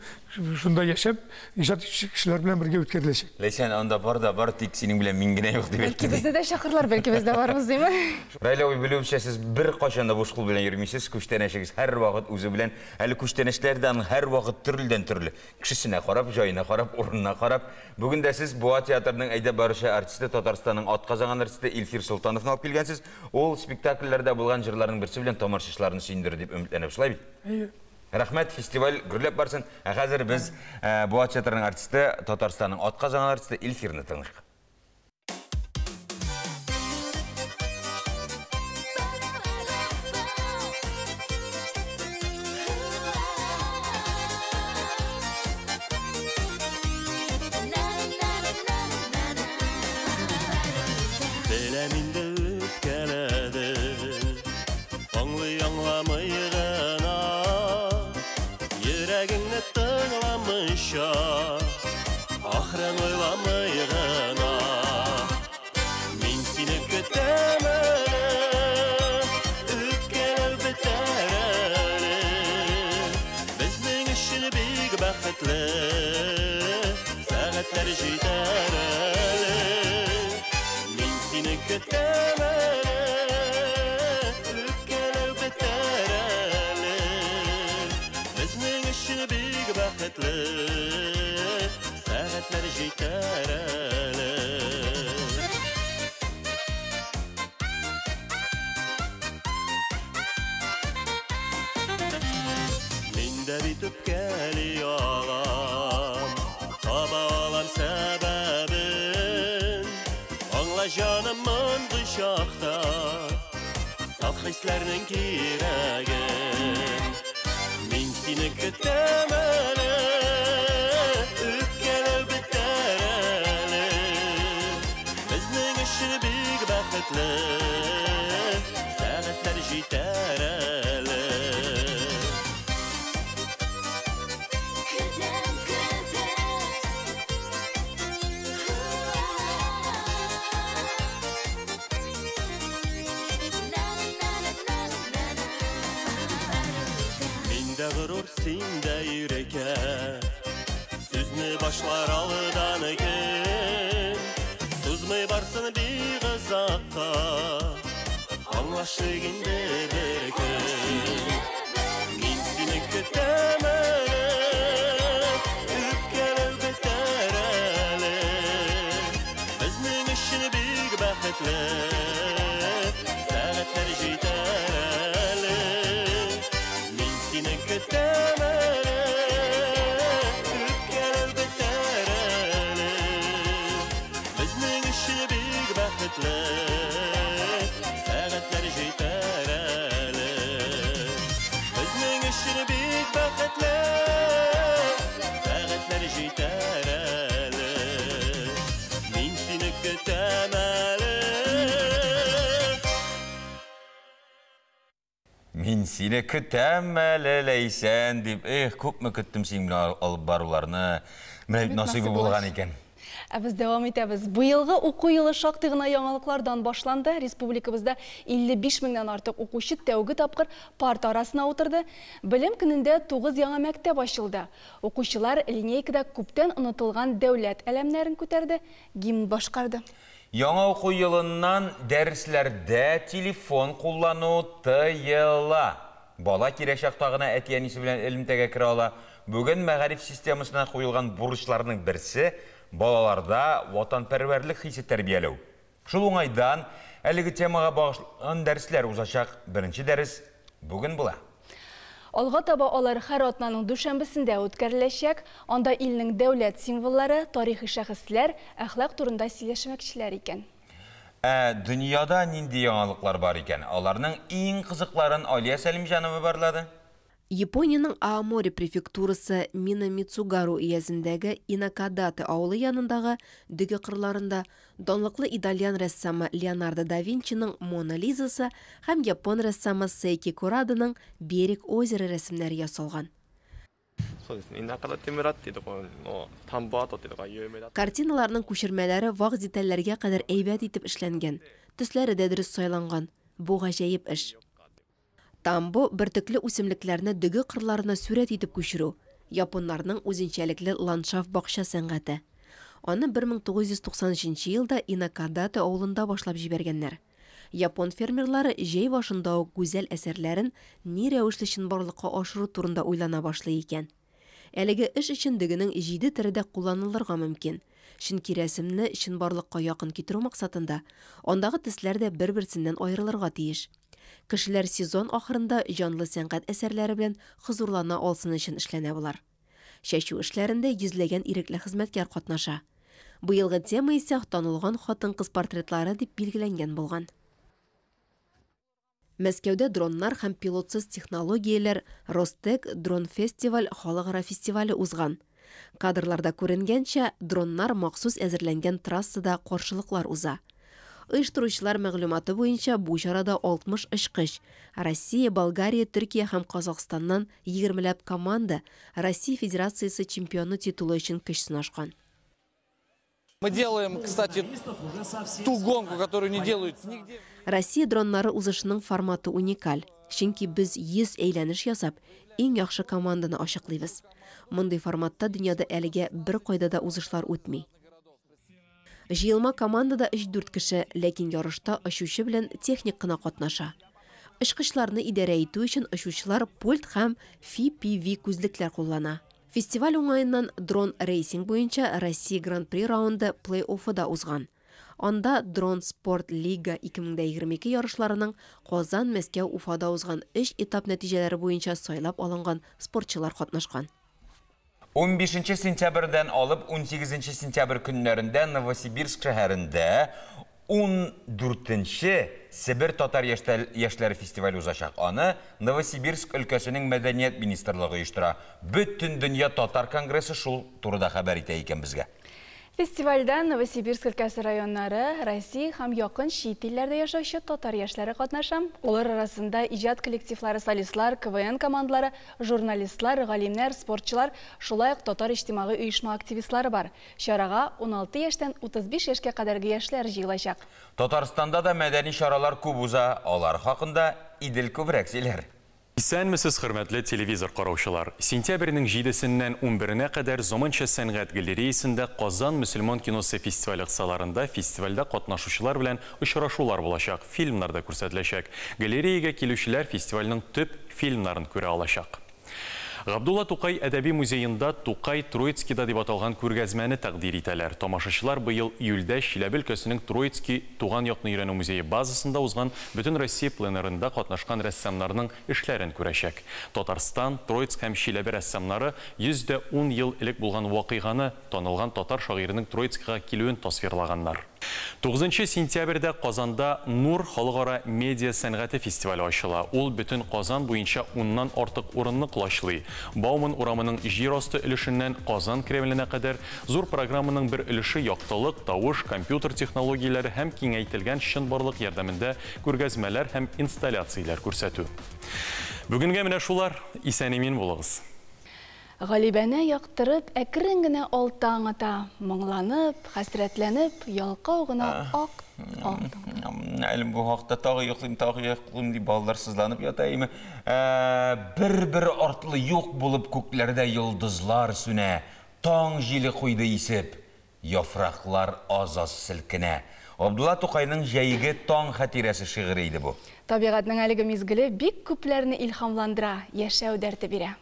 шунда яшәп, иҗат итүче кешеләр белән бергә үткәреләчәк. Ләйсән, анда бар да бар, тик синең белән мин генә юк дип Бәлки безне дә чакырлар, бәлки без дә барбыз, димме? Раил абый, белүемчә, сез беркайчан да буш кул белән йөрмисез, күчтәнәчегез һәрвакыт үзе белән. Әле күчтәнәчләр дә аның һәрвакыт төрледән-төрле. Кешесенә карап, җаена карап, урынына карап. Бүген дә сез Буа театрының әйдәп баручы артисты, Татарстанның атказанган артисты Илфир Солтановны алып килгәнсез. Ул спектакльләрдә булган җырларның берсе белән тамашачыларны сөендерер дип өметләнәм. Шулай бит? Әйе. Рәхмәт, фестиваль гөрләп барсын. Ә хәзер без Буа театрының артисты, Татарстанның атказанган артисты Илфирны тыңлыйк. Беләм инде үпкәләдең, аңлый аңламый гына, йөрәгеңне тыңламыйча, ахырын уйламый гына. Мин сине көтәм әле, үпкәләү бетәр әле. Безнең өчен бик бәхетле сәгатьләр җитәр әле. Мин сине көтәм әле, үпкәләү бетәр әле. Безнең өчен бик бәхетле сәгатьләр җитәр әле. Мин дә бит үпкәли алам, таба алам сәбәбен. Аңла, җаным, мондый чакта саф хисләрнең кирәген. Мин сине көтәм әле, үпкәләү бетәр әле. Безнең өчен бик бәхетле сәгатьләр җитәр әле. Мин дә горур, син дә ирекә, сүзне башлар алдан кем. Сузмый барсын бик озакка, аңлашыйк инде бер көн. Мин сине көтәм әле, үпкәләү бетәр әле. Безнең өчен бик бәхетле сәгатьләр җитәр әле. Мин сине көтәм әле, үпкәләү бетәр әле. Безнең өчен бик бәхетле сәгатьләр җитәр әле. Безнең өчен бик бәхетле сәгатьләр җитәр әле. Мин сине көтәм әле. Мин сине көтәм әле, Ләйсән, дип. Эх, күпме көттем синең белән алып баруларны. Менә бит насыйбы булган икән. Ә без дәвам итәбез. Быелгы уку елы шактый гына яңалыклардан башланды. Республикабызда 55 меңнән артык укучы тәүге тапкыр парта арасына утырды. Белем көнендә 9 яңа мәктәп ачылды. Укучылар линейкада күптән онытылган дәүләт әләмнәрен күтәрде, гимн башкарды. Яңа уку елыннан дәресләрдә телефон куллану тыела. Бала кирәк чакта гына әти-әнисе белән элемтәгә керә ала. Бүген мәгариф системасына куелган бурычларның берсе балаларда ватанпәрвәрлек хисе тәрбияләү. Шул уңайдан әлеге темага багышланган дәресләр узачак. Беренче дәрес бүген була. Алга таба алар һәр атнаның дүшәмбесендә үткәреләчәк. Анда илнең дәүләт символлары, тарихи шәхесләр, әхлак турында сөйләшмәкчеләр икән. Ә дөньяда нинди яңалыклар бар икән? Аларның иң кызыкларын Алия Сәлимҗанова барлады. Япониянең Аомори префектурасы Минамицугару өязендәге Инакадате авылы янындагы дөге кырларында данлыклы итальян рәссамы Леонардо да Винчиның Мона Лизасы һәм япон рәссамы Сейки Кураданың Берег озера рәсемнәре ясалган. Картиналарның күчермәләре вак детальләргә кадәр әйбәт итеп эшләнгән, төсләре дә дөрес сайланган. Бу гаҗәеп эш. Тамбо бөртекле үсемлекләрне дөге кырларына сурәт итеп күчерү, японнарның үзенчәлекле ландшафт бакча сәнгате. Аны 1993 елда Инакадате авылында башлап җибәргәннәр. Япон фермерлары җәй башында ук гүзәл әсәрләрен ни рәвешле чынбарлыкка ашыру турында уйлана башлый икән. Әлеге эш өчен дөгенең җиде төре дә кулланылырга мөмкин. Чөнки рәсемне чынбарлыкка якын китерү максатында, андагы төсләр дә бер-берсеннән аерылырга тиеш. Кешеләр сезон ахырында җанлы сәнгать әсәрләре белән хозурлана алсын өчен эшләнә болар. Чәчү эшләрендә йөзләгән ирекле хезмәткәр катнаша. Быелгы тема исә танылган хатын-кыз портретлары дип билгеләнгән булган. Мәскәүдә дроннар һәм пилотсыз технологияләр Ростек Дрон-фестиваль халыкара фестивале узган. Кадрларда күренгәнчә, дроннар махсус әзерләнгән трассада каршылыклар уза. Оештыручылар мәгълүматы буенча, бу чарада 60 очкыч, Россия, Болгария, Төркия һәм Казахстаннан егермеләп команда Россия Федерациясе чемпионы титулы өчен көч сынашкан. Мы делаем, кстати, ту гонку, которую не делают нигде. Россия дроннары узышының форматы уникаль, чөнки без 100 әйләнеш ясап, иң яхшы команданы ачыклыйбыз. Мондый форматта дөньяда әлегә беркайда да узышлар үтми. Җыелма командада өч-дүрт кеше, ләкин ярышта очучы белән техник кына катнаша. Очкычларны идарә итү өчен очучылар пульт һәм FPV күзлекләр куллана. Фестиваль уңаеннан дрон-рейсинг буенча Россия Гран-при раунды плей-оффы да узган. Анда Дрон Спорт Лига 2022 ярышларының Казан, Мәскәү, Уфада узган өч этап нәтиҗәләре буенча сайлап алынган спортчылар катнашкан. Унбишенче сентябрьдән алып унсигезенче сентябрь көннәрендә Новосибирск шәһәрендә ундүртенче Себер татар яшьләре фестивале узачак. Аны Новосибирск өлкәсенең мәдәният министрлыгы оештыра. Бөтендөнья татар конгрессы шул турыда хәбәр итә икән безгә. Фестивальдә Новосибирск өлкәсе районнары, Россия һәм якын чит илләрдә яшәүче татар яшьләре катнаша. Алар арасында иҗат коллективлары, солистлар, КВН командалары, журналистлар, галимнәр, спортчылар, шулай ук татар иҗтимагый оешма активистлары бар. Чарага уналты яшьтән 35 яшькә кадәрге яшьләр җыелачак. Татарстанда да мәдәни чаралар күп уза, алар хакында Идел күбрәк сөйләр. Исәнмесез, хөрмәтле телевизор караучылар. Сентябрьнең җидесеннән унберенә кадәр Заманча сәнгать галереясендә Казан мөселман киносы фестивале кысаларында фестивальдә катнашучылар белән очрашулар булачак, фильмнар да күрсәтеләчәк. Галереягә килүчеләр фестивальнең төп фильмнарын күрә алачак. Габдулла Тукай әдәби музеенда Тукай Троицкида дип аталган күргәзмәне тәкъдир итәләр. Тамашачылар быел июльдә Чиләбе өлкәсенең Троицкий туган якны өйрәнү музее базасында узган Бөтенроссия пленэрында катнашкан рәссамнарның эшләрен күрәчәк. Татарстан, Троицк һәм Чиләбе рәссамнары 110 ел элек булган вакыйганы, танылган татар шагыйренең Троицкига килүен тасвирлаганнар. Тугызынчы сентябрьдә Казанда Нур халыкара медиа сәнгате фестивале ачыла. Ул бөтен Казан буенча уннан артык урынны колачлый. Бауман урамының җир асты өлешеннән Казан Кремленә кадәр зур программаның бер өлеше яктылык, тавыш, компьютер технологияләре һәм киңәйтелгән чынбарлык ярдәмендә күргәзмәләр һәм инсталляцияләр күрсәтү. Бүгенгә менә шулар. Исән-имин булыгыз. Галибәне яктырып, әкрен генә алтаң ата, моңланып, хәсрәтләнеп, ялкау гына ак алтаң. Әле бу хакта тагы йоклыйм, тагы йоклыйм дип балалар сызланып ята име. Бер-бер артлы юк булып күкләрдә йолдызлар сүнә, таң җиле куйды исеп, яфраклар аз-аз селкенә. Абдулла Тукайның Җәйге таң хатирәсе шигыре иде бу. Табигатьнең әлеге мизгеле бик күпләрне илһамландыра, яшәү дәрте бирә.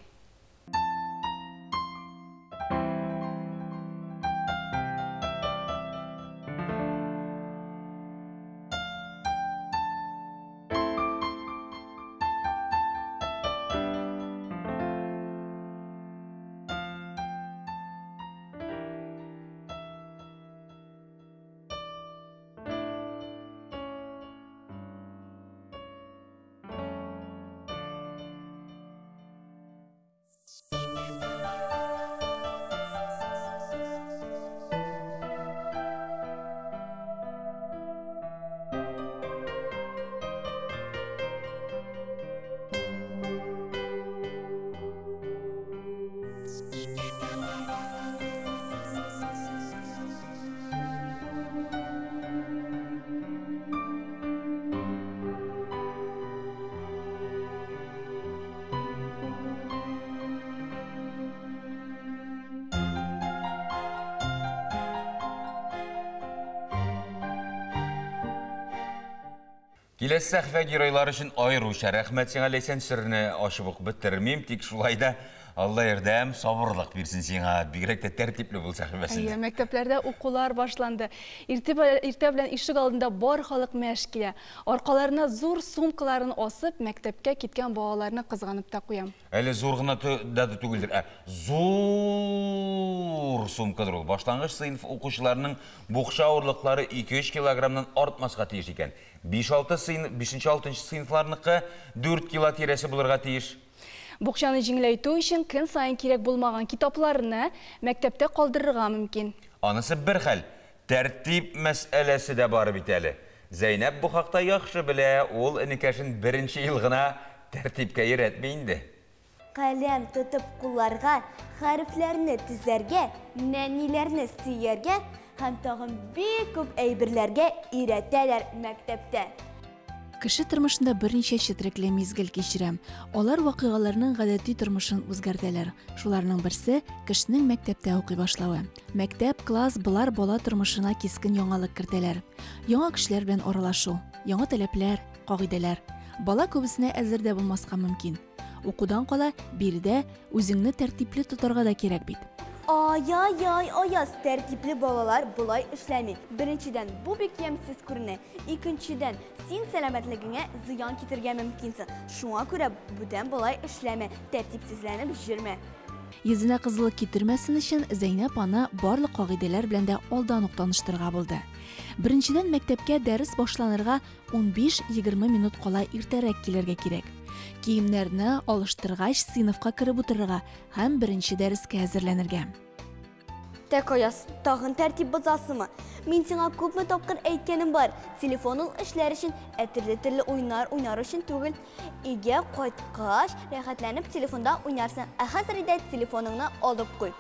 Киләсе сәхифә геройлары өчен аеруча рәхмәт сиңа, Ләйсән, серне ачып ук бетермим, тик шулай да Алла ярдәм, сабырлык бирсен сиңа, бигрәк тә тәртипле бул сәхифәсендә. Әйе, мәктәпләрдә укулар башланды. Иртә, иртә белән ишек алдында бар халык мәш килә. Аркаларына зур сумкаларын асып, мәктәпкә киткән балаларны кызганып та куям. Әле зур гына да түгелдер, ә зур сумкадыр ул. Башлангыч сыйныф укучыларының букча авырлыклары 2-3 килограммнан артмаска тиеш икән. 5-6 сыйныф, 5-6 сыйныфларныкы 4 кило тирәсе булырга тиеш. Букчаны җиңеләйтү өчен көн саен кирәк булмаган китапларны мәктәптә калдырырга мөмкин. Анысы бер хәл, тәртип мәсьәләсе дә бар бит әле. Зәйнәп бу хакта яхшы белә, ул энекәшен беренче ел гына тәртипкә өйрәтми инде. Каләм тотып кулларга, хәрефләрне тезәргә, нәниләрне сөяргә һәм тагын бик күп әйберләргә өйрәтәләр мәктәптә. Кеше тормышында берничә четерекле мизгел кичерә. Алар вакыйгаларның гадәти тормышын үзгәртәләр. Шуларның берсе кешенең мәктәптә укый башлавы. Мәктәп, класс болар бала тормышына кискен яңалык кертәләр. Яңа кешеләр белән аралашу, яңа таләпләр, кагыйдәләр. Бала күбесенә әзер дә булмаска мөмкин. Укудан кала, биредә үзеңне тәртипле тотарга да кирәк бит. Ай-яй-яй, Аяз, тәртипле балалар болай эшләми. Беренчедән, бу бик ямьсез күренә. Икенчедән, син сәламәтлегеңә зыян китерергә мөмкинсең. Шуңа күрә бүтән болай эшләмә, тәртипсезләнеп йөрмә. Йөзенә кызыллык китермәсен өчен Зәйнәп аны барлык кагыйдәләр белән дә алдан ук таныштырырга булды. Беренчедән, мәктәпкә дәрес башланырга 15-20 минут кала иртәрәк килергә кирәк. Киемнәрне алыштыргач, сыйныфка кереп утырырга һәм беренче дәрескә әзерләнергә. Тәк, Аяз, тагын тәртип бозасыңмы? Мин сиңа күпме тапкыр әйткәнем бар, телефон ул эшләр өчен, ә төрле-төрле уйнар уйнар өчен түгел. Өйгә кайткач, рәхәтләнеп телефонда уйнарсың, ә хәзер әйдә телефоныңны алып куй.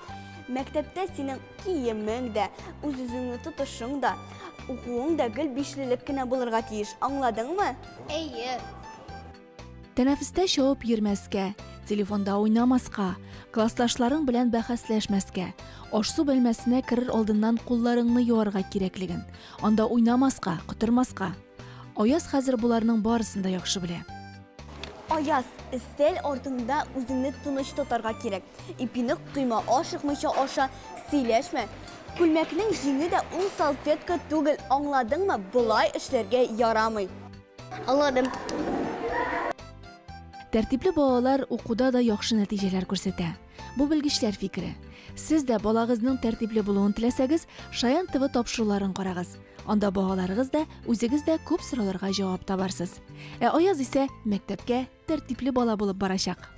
Мәктәптә синең киемең дә, үз-үзеңне тотышың да, укуың да гел бишлелек кенә булырга тиеш, аңладыңмы? Әйе. Тәнәфестә чабып йөрмәскә, телефонда уйнамаска, классташларың белән бәхәсләшмәскә, аш-су бүлмәсенә керер алдыннан кулларыңны юарга кирәклеген, анда уйнамаска, котырмаска. Аяз хәзер боларның барысын да яхшы белә. Аяз, өстәл артында үзеңне тыныч тотарга кирәк. Ипине койма, ашыкмыйча аша, сөйләшмә. Күлмәкнең җиңе дә ул салфетка түгел, аңладыңмы? Болай эшләргә ярамый. Аңладым. Тәртипле балалар укуда да яхшы нәтиҗәләр күрсәтә. Бу белгечләр фикере. Сез дә балагызның тәртипле булуын теләсәгез, Шаян ТВ тапшыруларын карагыз. Анда балаларыгыз да, үзегез дә күп сорауларга җавап табарсыз. Ә Аяз исә мәктәпкә тәртипле бала булып барачак.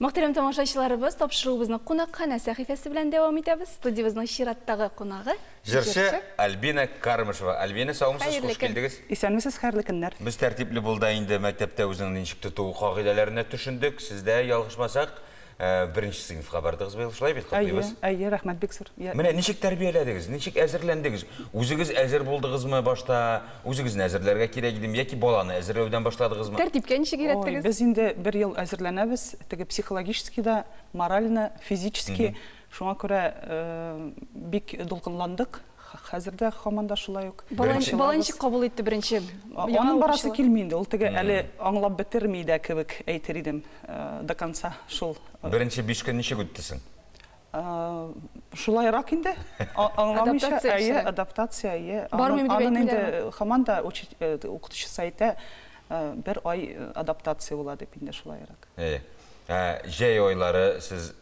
Мөхтәрәм тамашачыларыбыз, тапшыруыбызны кунакханә сәхифәсе белән дәвам итәбез. Студиябезнең чираттагы кунагы Җырчы Альбина Кармышева. Альбина, саумысыз, хуш килдегез. Исәнмесез, хәерле көннәр. Без тәртипле булда инде мәктәптә үзеңне ничек тоту кагыйдәләренә төшендек. Сез дә ялгышмасак, беренче сыйныфка бардыгыз быел, шулай бит, котлыйбыз. Әйе, әйе, рәхмәт бик зур. Менә ничек тәрбияләдегез, ничек әзерләндегез? Үзегез әзер булдыгызмы башта? Үзегезне әзерләргә кирәк идеме яки баланы әзерләүдән башладыгызмы? Тәртипкә ничек өйрәттегез? Без инде бер ел әзерләнәбез, теге психологически да, морально, физически. Шуңа күрә бик дулкынландык. Хәзер дә һаман да шулай ук. Бала ничек кабул итте беренче? Аның барасы килми инде, ул теге әле аңлап бетерми дә кебек әйтер идем, до конца шул. Беренче 5 көн ничек үтте соң? Шулайрак инде, аңламыйча, әйе, адаптация, әйе. Аның инде һаман да укытучысы әйтә, бер ай адаптация була дип инде шулайрак. Әйе. Җәй айлары сез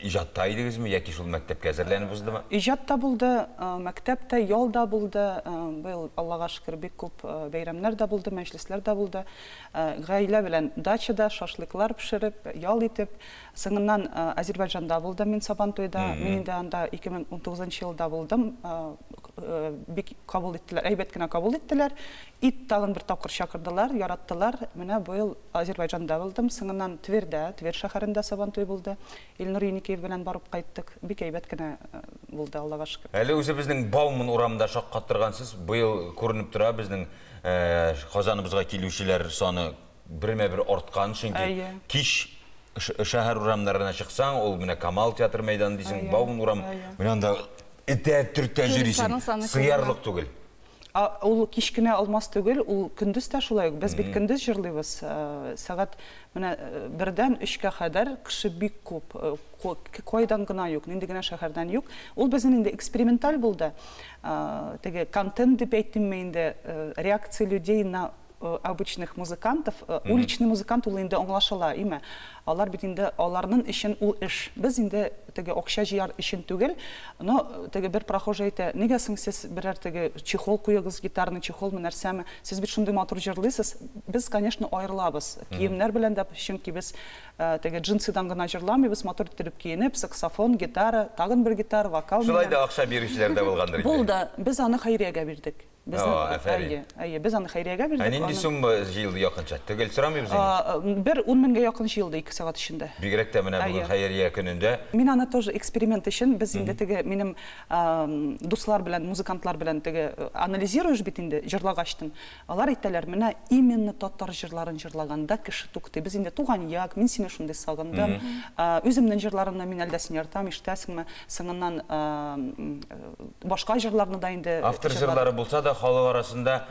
иҗатта идегезме яки шул мәктәпкә әзерләнеп уздымы? Иҗат та булды, мәктәп тә, ял да булды. Быел, Аллага шөкер, бик күп бәйрәмнәр дә булды, мәҗлесләр дә булды. Гаилә белән дачада шашлыклар пешереп, ял итеп, соңыннан Азербайҗанда булдым мин Сабантуйда. Мин инде анда 2019 елда булдым. Бик кабул иттеләр, әйбәт кенә кабул иттеләр. Ит тагын бер тапкыр чакырдылар, яраттылар. Менә быел Азербайҗанда булдым, соңыннан Твердә, Тверь шәһәрендә Сабантуй булды. Илнур Еникеев белән барып кайттык. Бик әйбәт кенә булды, Аллага шөкер. Әле үзебезнең Бауман урамында шаккаттыргансыз. Быел күренеп тора, безнең Казаныбызга килүчеләр саны бермә-бер арткан, чөнки кич шәһәр урамнарына чыксаң, ул менә Камал театр мәйданы дисең, Бауман урамы, менә анда Этә төртә җөрисең. Сыярлык түгел. Ул кич кенә Алмаз түгел, ул көндез тә шулай ук. Без бит көндез җырлыйбыз. Сәгать менә 1-дән 3-кә кадәр кеше бик күп. Кайдан гына юк, нинди генә шәһәрдән юк. Ул безнең инде эксперименталь булды. Теге контент дип әйтимме инде, реакция людей на обычных музыкантов. Уличный музыкант ул инде аңлашыла, име? Алар бит инде, аларның өчен ул эш. Без инде теге акча җыяр өчен түгел, но теге бер прохожий әйтә: "Нигә соң сез берәр теге чехол куегыз, гитарный чехолмы, нәрсәме? Сез бит шундый матур җырлыйсыз". Без, конечно, аерылабыз. Киемнәр белән дә, чөнки без теге джинсыдан гына җырламыйбыз, матур иттереп киенеп, саксофон, гитара, тагын бер гитара, вокал. Шулай да акча бирүчеләр дә булгандыр инде. Булды. Без аны хәйриягә бирдек. Афәрин. Әйе, без аны хәйриягә бирдек. Ә нинди сумма җыелды якынча? Төгәл сорамыйбыз инде. Бер 10 меңгә якын җыелды 2 сәгать эчендә. Бигрәк тә менә бүген хәйрия көнендә. Мин аны тоже эксперимент өчен, без инде теге минем дуслар белән, музыкантлар белән теге анализируешь бит инде җырлагачтын. Алар әйтәләр, менә именно татар җырларын җырлаганда кеше туктый. Без инде "Туган як", "Мин сине шундый сагындым". Үземнең җырларымны мин әлдә син яратам, ишетәсеңме? Соңыннан башка җырларны да инде Автор җырлары булса да, халык арасында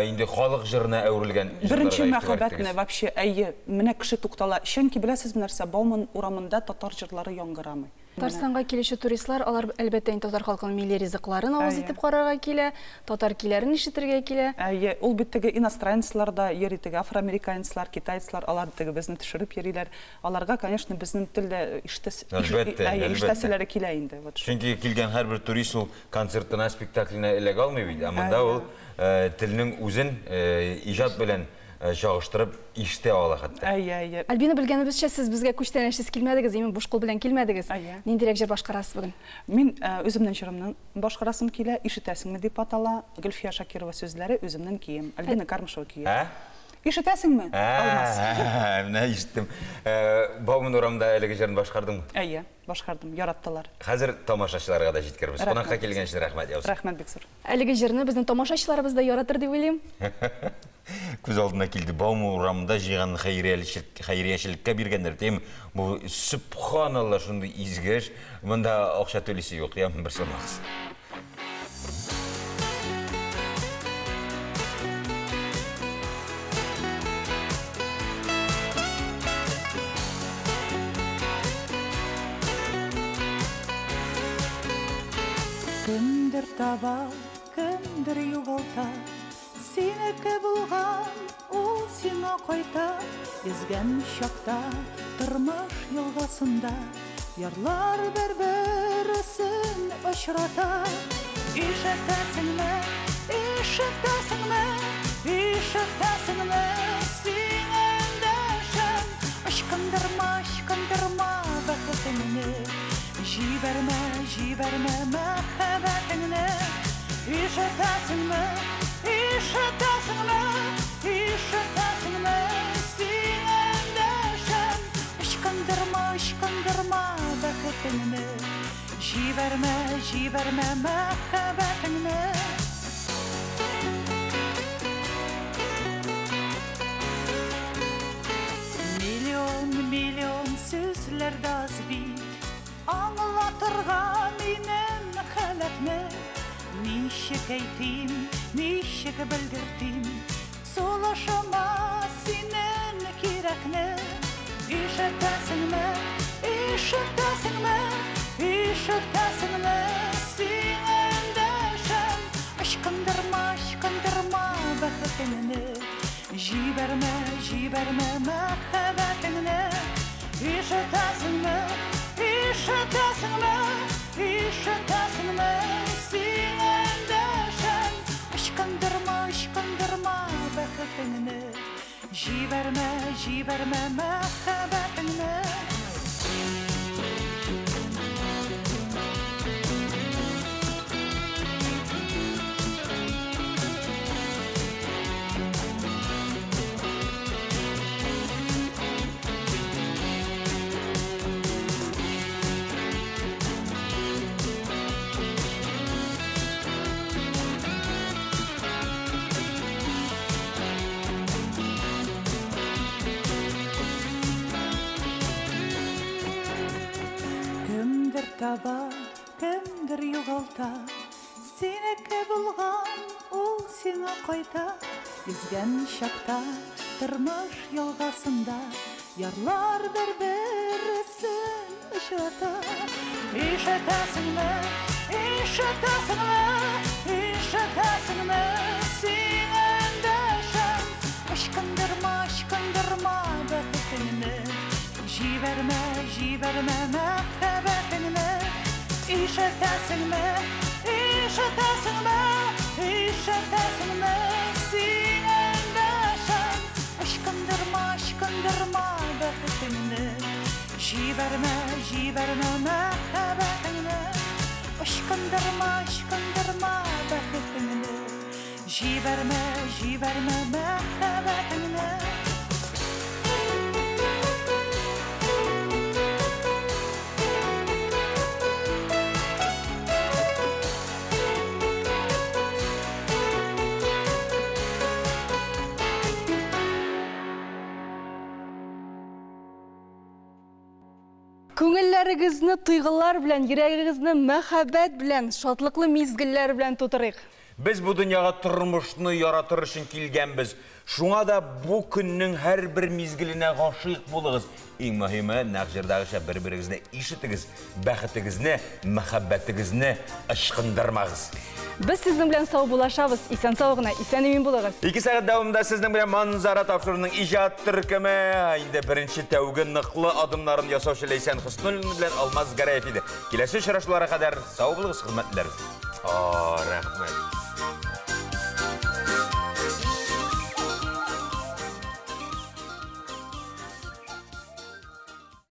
инде халык җырына әверелгән. Беренче мәхәббәтне вообще, әйе, менә кеше туктала. Чөнки беләсезме нәрсә, Бауман урамында татар җырлары яңгырамый. Татарстанга килүче туристлар, алар әлбәттә инде татар халкының милли ризыкларын авыз итеп карарга килә, татар көйләрен ишетергә килә. Әйе, ул бит теге иностранецлар да йөри, теге афроамериканецлар, китайцлар, алар теге безне төшереп йөриләр. Аларга, конечно, безнең телдә ишетәселәре килә инде. Вот. Чөнки килгән һәрбер турист ул концертына, спектакленә эләгә алмый бит. Ә монда ул телнең үзен иҗат белән чагыштырып ишетә ала хәтта. Әйе, әйе. Альбина, белгәнебезчә, сез безгә күчтәнәчсез килмәдегез, имин буш кул белән килмәдегез. Ниндирәк җыр башкарасыз бүген? Мин үземнең җырымны башкарасым килә, "Ишетәсеңме" дип атала. Гөлфия Шакирова сүзләре, үземнең көем. Альбина Кармышева көе. Ә? Ишетәсеңме? Алмаз. Менә ишеттем. Бауман урамында әлеге җырны башкардың? Әйе, башкардым, яраттылар. Хәзер тамашачыларга да җиткербез. Кунакка килгән өчен рәхмәт яусын. Рәхмәт бик зур. Әлеге җырны безнең тамашачыларыбыз да яратыр дип уйлыйм. Күз алдына килде. Бауман урамында җыйган хәйриячелеккә биргәннәр. Тем, бу сөбханалла, шундый изге эш. Монда акча түлисе юк, я бер сумагыз. Кемдер таба, кемдер югалта. Синеке булган, ул сиңа кайта. Йөзгән чакта тормыш елгасында ярлар бер-берсен очрата. Ишетәсеңме, ишетәсеңме, ишетәсеңме, сиңа эндәшәм. Ычкындырма, ычкындырма бәхетеңне. Җибәрмә, җибәрмә мәхәббәтеңне. Ишетәсеңме, ишетәсеңме, ишетәсеңме, сиңа эндәшәм. Ычкындырма, ычкындырма бәхетеңне. Җибәрмә, җибәрмә мәхәббәтеңне. Миллион, миллион сүзләр дә аз бит аңлатырга минем халәтне. Ничек әйтим, ничек белгертим сулышыма синең кирәкне. Ишетәсеңме, ишетәсеңме, ишетәсеңме, сиңа эндәшәм. Ычкындырма, ычкындырма бәхетеңне. Җибәрмә, җибәрмә мәхәббәтеңне. Ишетәсеңме, ишетәсеңме, ишетәсеңме, сиңа эндәшәм. Ычкындырма, ычкындырма бәхетеңне. Җибәрмә, җибәрмә мәхәббәтеңне. Кемдер таба, кемдер югалта. Синеке булган, ул сиңа кайта. Йөзгән чакта, тормыш елгасында, ярлар бер-берсен очрата. Ишетәсеңме, ишетәсеңме, ишетәсеңме, сиңа эндәшәм. Ычкындырма, ычкындырма бәхетеңне, җибәрмә, җибәрмә мәхәббәтеңне. Ишетәсеңме, ишетәсеңме, ишетәсеңме, сиңа эндәшәм. Ычкындырма, ычкындырма бәхетеңне, җибәрмә, җибәрмә мәхәббәтеңне. Ычкындырма, ычкындырма бәхетеңне, җибәрмә, җибәрмә мәхәббәтеңне. Күңелләрегезне тойгылар белән, йөрәгегезне мәхәббәт белән, шатлыклы мизгелләр белән тутырыйк. Без бу дөньяга тормышны яратыр өчен килгәнбез. Шуңа да бу көннең һәрбер мизгеленә гашыйк булыгыз. Иң мөһиме, нәкъ җырдагыча бер-берегезне ишетегез, бәхетегезне, мәхәббәтегезне ычкындырмагыз. Без сезнең белән саубуллашабыз. Исән-сау гына, исән-имин булыгыз. 2 сәгать дәвамында сезнең белән Манзара тапшыруының иҗат төркеме, инде беренче тәүге ныклы адымнарын ясаучы Ләйсән Хөснуллина белән Алмаз Гәрәев иде. Киләсе очрашуларга кадәр сау булыгыз, хөрмәтлеләребез. О, рәхмәт.